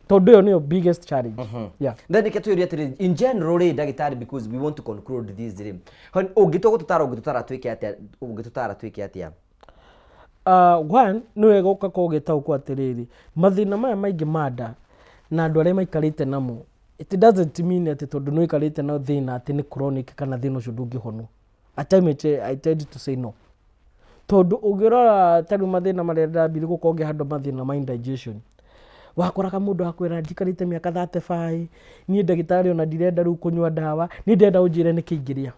tondũ ĩyo nĩyo biggest challenge. Yeah. Then reke twĩrie atĩrĩ, in general rĩ, ndagĩtarĩ, because we want to conclude this rĩ, ũngĩtua gũtũtara, ũngĩtũtara twĩke atĩa? Ũngĩtũtara twĩke atĩa? One, nĩ wega ũgakorwo ũgĩtaũkwo atĩrĩrĩ, mathĩna maya maingĩ ma nda na andũ arĩa maikarĩte namo, it doesn't mean atĩ tondũ nĩ ũikarĩte na thĩna atĩ nĩ chronic kana thĩna ũcio ndũngĩhonwo. At time I tend to say no, tondũ ũngĩrora ta rĩu mathĩna marĩa ndambire gũkorwo ngĩhandwo, mathĩna ma indigestion, wakoraga mũndũ akwĩra, "Njikarĩte mĩaka 35 niĩ ndagĩtarĩ, ona ndirenda rĩu kũnyua ndawa, niĩ ndĩrenda ũnjĩre nĩkĩ ingĩrĩa."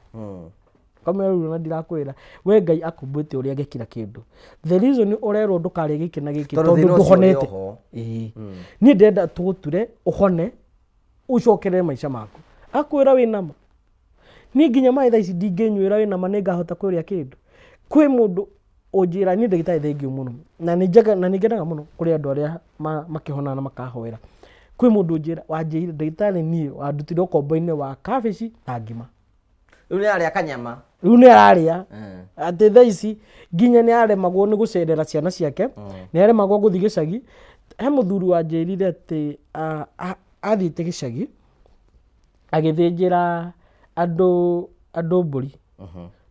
Kamwĩra, "Rĩu ona ndirakwĩra, we Ngai akũmbĩte ũrĩa ngĩkira kĩndũ, the reason ũrerwo ndũkarĩe gĩkĩ na gĩkĩ Tondũ tondũ thĩna ũcio ũrĩ ndũhonete." oho. Ĩĩ, niĩ ndĩrenda tũgũture ũhone, ũcokerere maica maku. Akwĩra, "Wĩ nama niĩ nginya maĩ thaa ici ndingĩnyuĩra, wĩ nama nĩ ngahota kũrĩa kĩndũ?" Kwĩ mũndũ ũnjĩra, "Niĩ ndagĩtarĩ, thengiũ mũno na nĩ njega na nĩ ngenaga mũno kũrĩ andũ arĩa makĩhonaga na makahoera." Kwĩ mũndũ ũnjĩra, wanjĩire, "Ndagĩtarĩ, niĩ wandutire ũkombo-inĩ wa kabici na ngima." Rĩu nĩ arĩa kanyama. Rĩu nĩ ararĩa atĩ thaa ici nginya nĩ aremagwo nĩ gũcerera ciana ciake, nĩ aremagwo gũthiĩ gĩcagi. He mũthuri wanjĩrire atĩ athiĩte gĩcagi agĩthĩnjĩra andũ mbũri,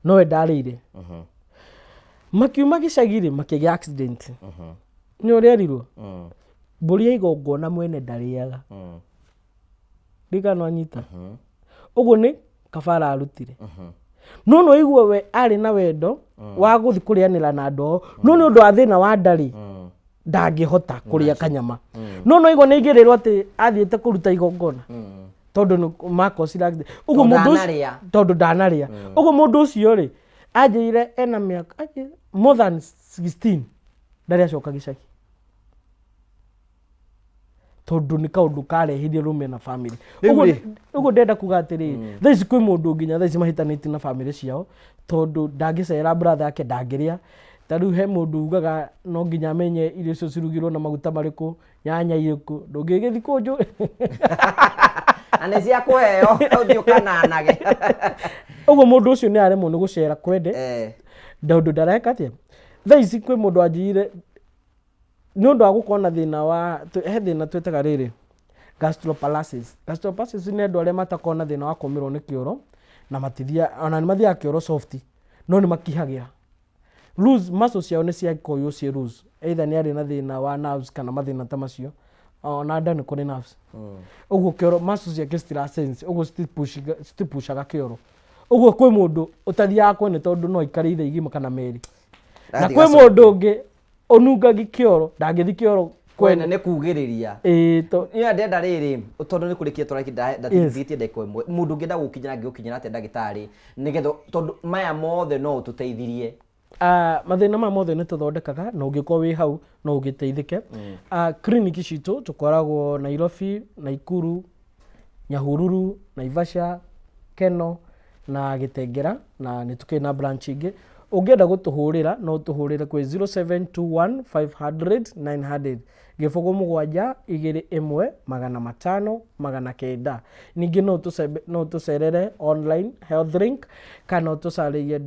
nowe ndarĩire. Makiuma gĩcagi rĩ, makĩgĩa accident. Nĩ ũrĩa erirwo mbũri ya igongona mwene ndarĩaga. Ndirikana anyita ũguo nĩ kabara arutire, no no igue we arĩ na wendo wa gũthiĩ kũrĩanĩra na andũ ao, no nĩ ũndũ wa thĩna wa ndarĩ ndangĩhota kũrĩa kanyama. No igua nĩ aigĩrĩrwo atĩ athiĩte kũruta igongona tondũ nĩ makocire accident. Ũguo Tondũ mũndũ ũcio- ndanarĩa. Tondũ ndanarĩa. Ũguo mũndũ ũcio rĩ, anjĩrire ena mĩaka anjĩrire more than 16 ndarĩ acoka gĩcagi, tondũ nĩ kaũndũ karehirie rũmena family. Rĩu Ũguo rĩ. Ũguo ndĩrenda kuga atĩrĩrĩ, thaa ici kwĩ mũndũ nginya thaa ici mahĩtanĩtie na family ciao tondũ ndangĩcera brother yake, ndangĩrĩa. Ta rĩu he mũndũ ugaga no nginya amenye irio icio cirugirwo na maguta marĩkũ, nyanya irĩkũ, ndũngĩgĩthiĩ kũnjũ. Na nĩ cia kũheo, ũthiĩ ũkananage. Ũguo mũndũ ũcio nĩ aremwo nĩ gũcera kwende tondũ ndareka atĩa. Thaa ici kwĩ mũndũ wanjĩrire nĩ ũndũ wa gũkorwo na thĩna wa he thĩna twĩtaga rĩrĩ gastropalasis. Gastropalasis nĩ andũ arĩa matakoragwo na thĩna wa kũmĩrwo nĩ kĩoro, na matithia ona nĩ mathiaga kĩoro soft, no nĩ makihagĩra loose muscles ciao, nĩ ciakoywo ciĩ loose, either nĩ arĩ na thĩna wa nerves kana mathĩna ta macio. Ona nda nĩ kũrĩ nerves. Ũguo kĩoro muscles ciake citira sense, ũguo citipushaga kĩoro. Ũguo kwĩ mũndũ ũtathiaga kwene tondũ no aikare ithaa igima kana merĩ, na Rathiĩ kwĩ gacoke. mũndũ ũngĩ ũnungagi kĩoro, ndangĩthi kĩoro. Kwene nĩ kugĩrĩria. Ĩĩ, to Niĩ ndenda rĩrĩ, tondũ nĩ kũrĩkia tũrarĩkia, ndatigithĩtie ndagĩka ĩmwe, mũndũ ũngĩenda gũkinyĩra, angĩgũkinyĩra atĩa, ndagĩtarĩ, nĩgetha, tondũ maya mothe no ũtũteithirie? Mathĩna maya mothe nĩ tũthondekaga, na ũngĩkorwo wĩ hau no ũgĩteithĩke. Clinic citũ tũkoragwo Nairobi, Naikuru, Nyahururu, Naivasha, Keno na Gĩtengera, na nĩ tũkĩrĩ na branch ingĩ. Ũngĩenda gũtũhũrĩra no ũtũhũrĩre kwĩ 0721 500 900, 0721 500 900. Ningĩ no ũtũcerere online health link kana ũtũcarĩrie.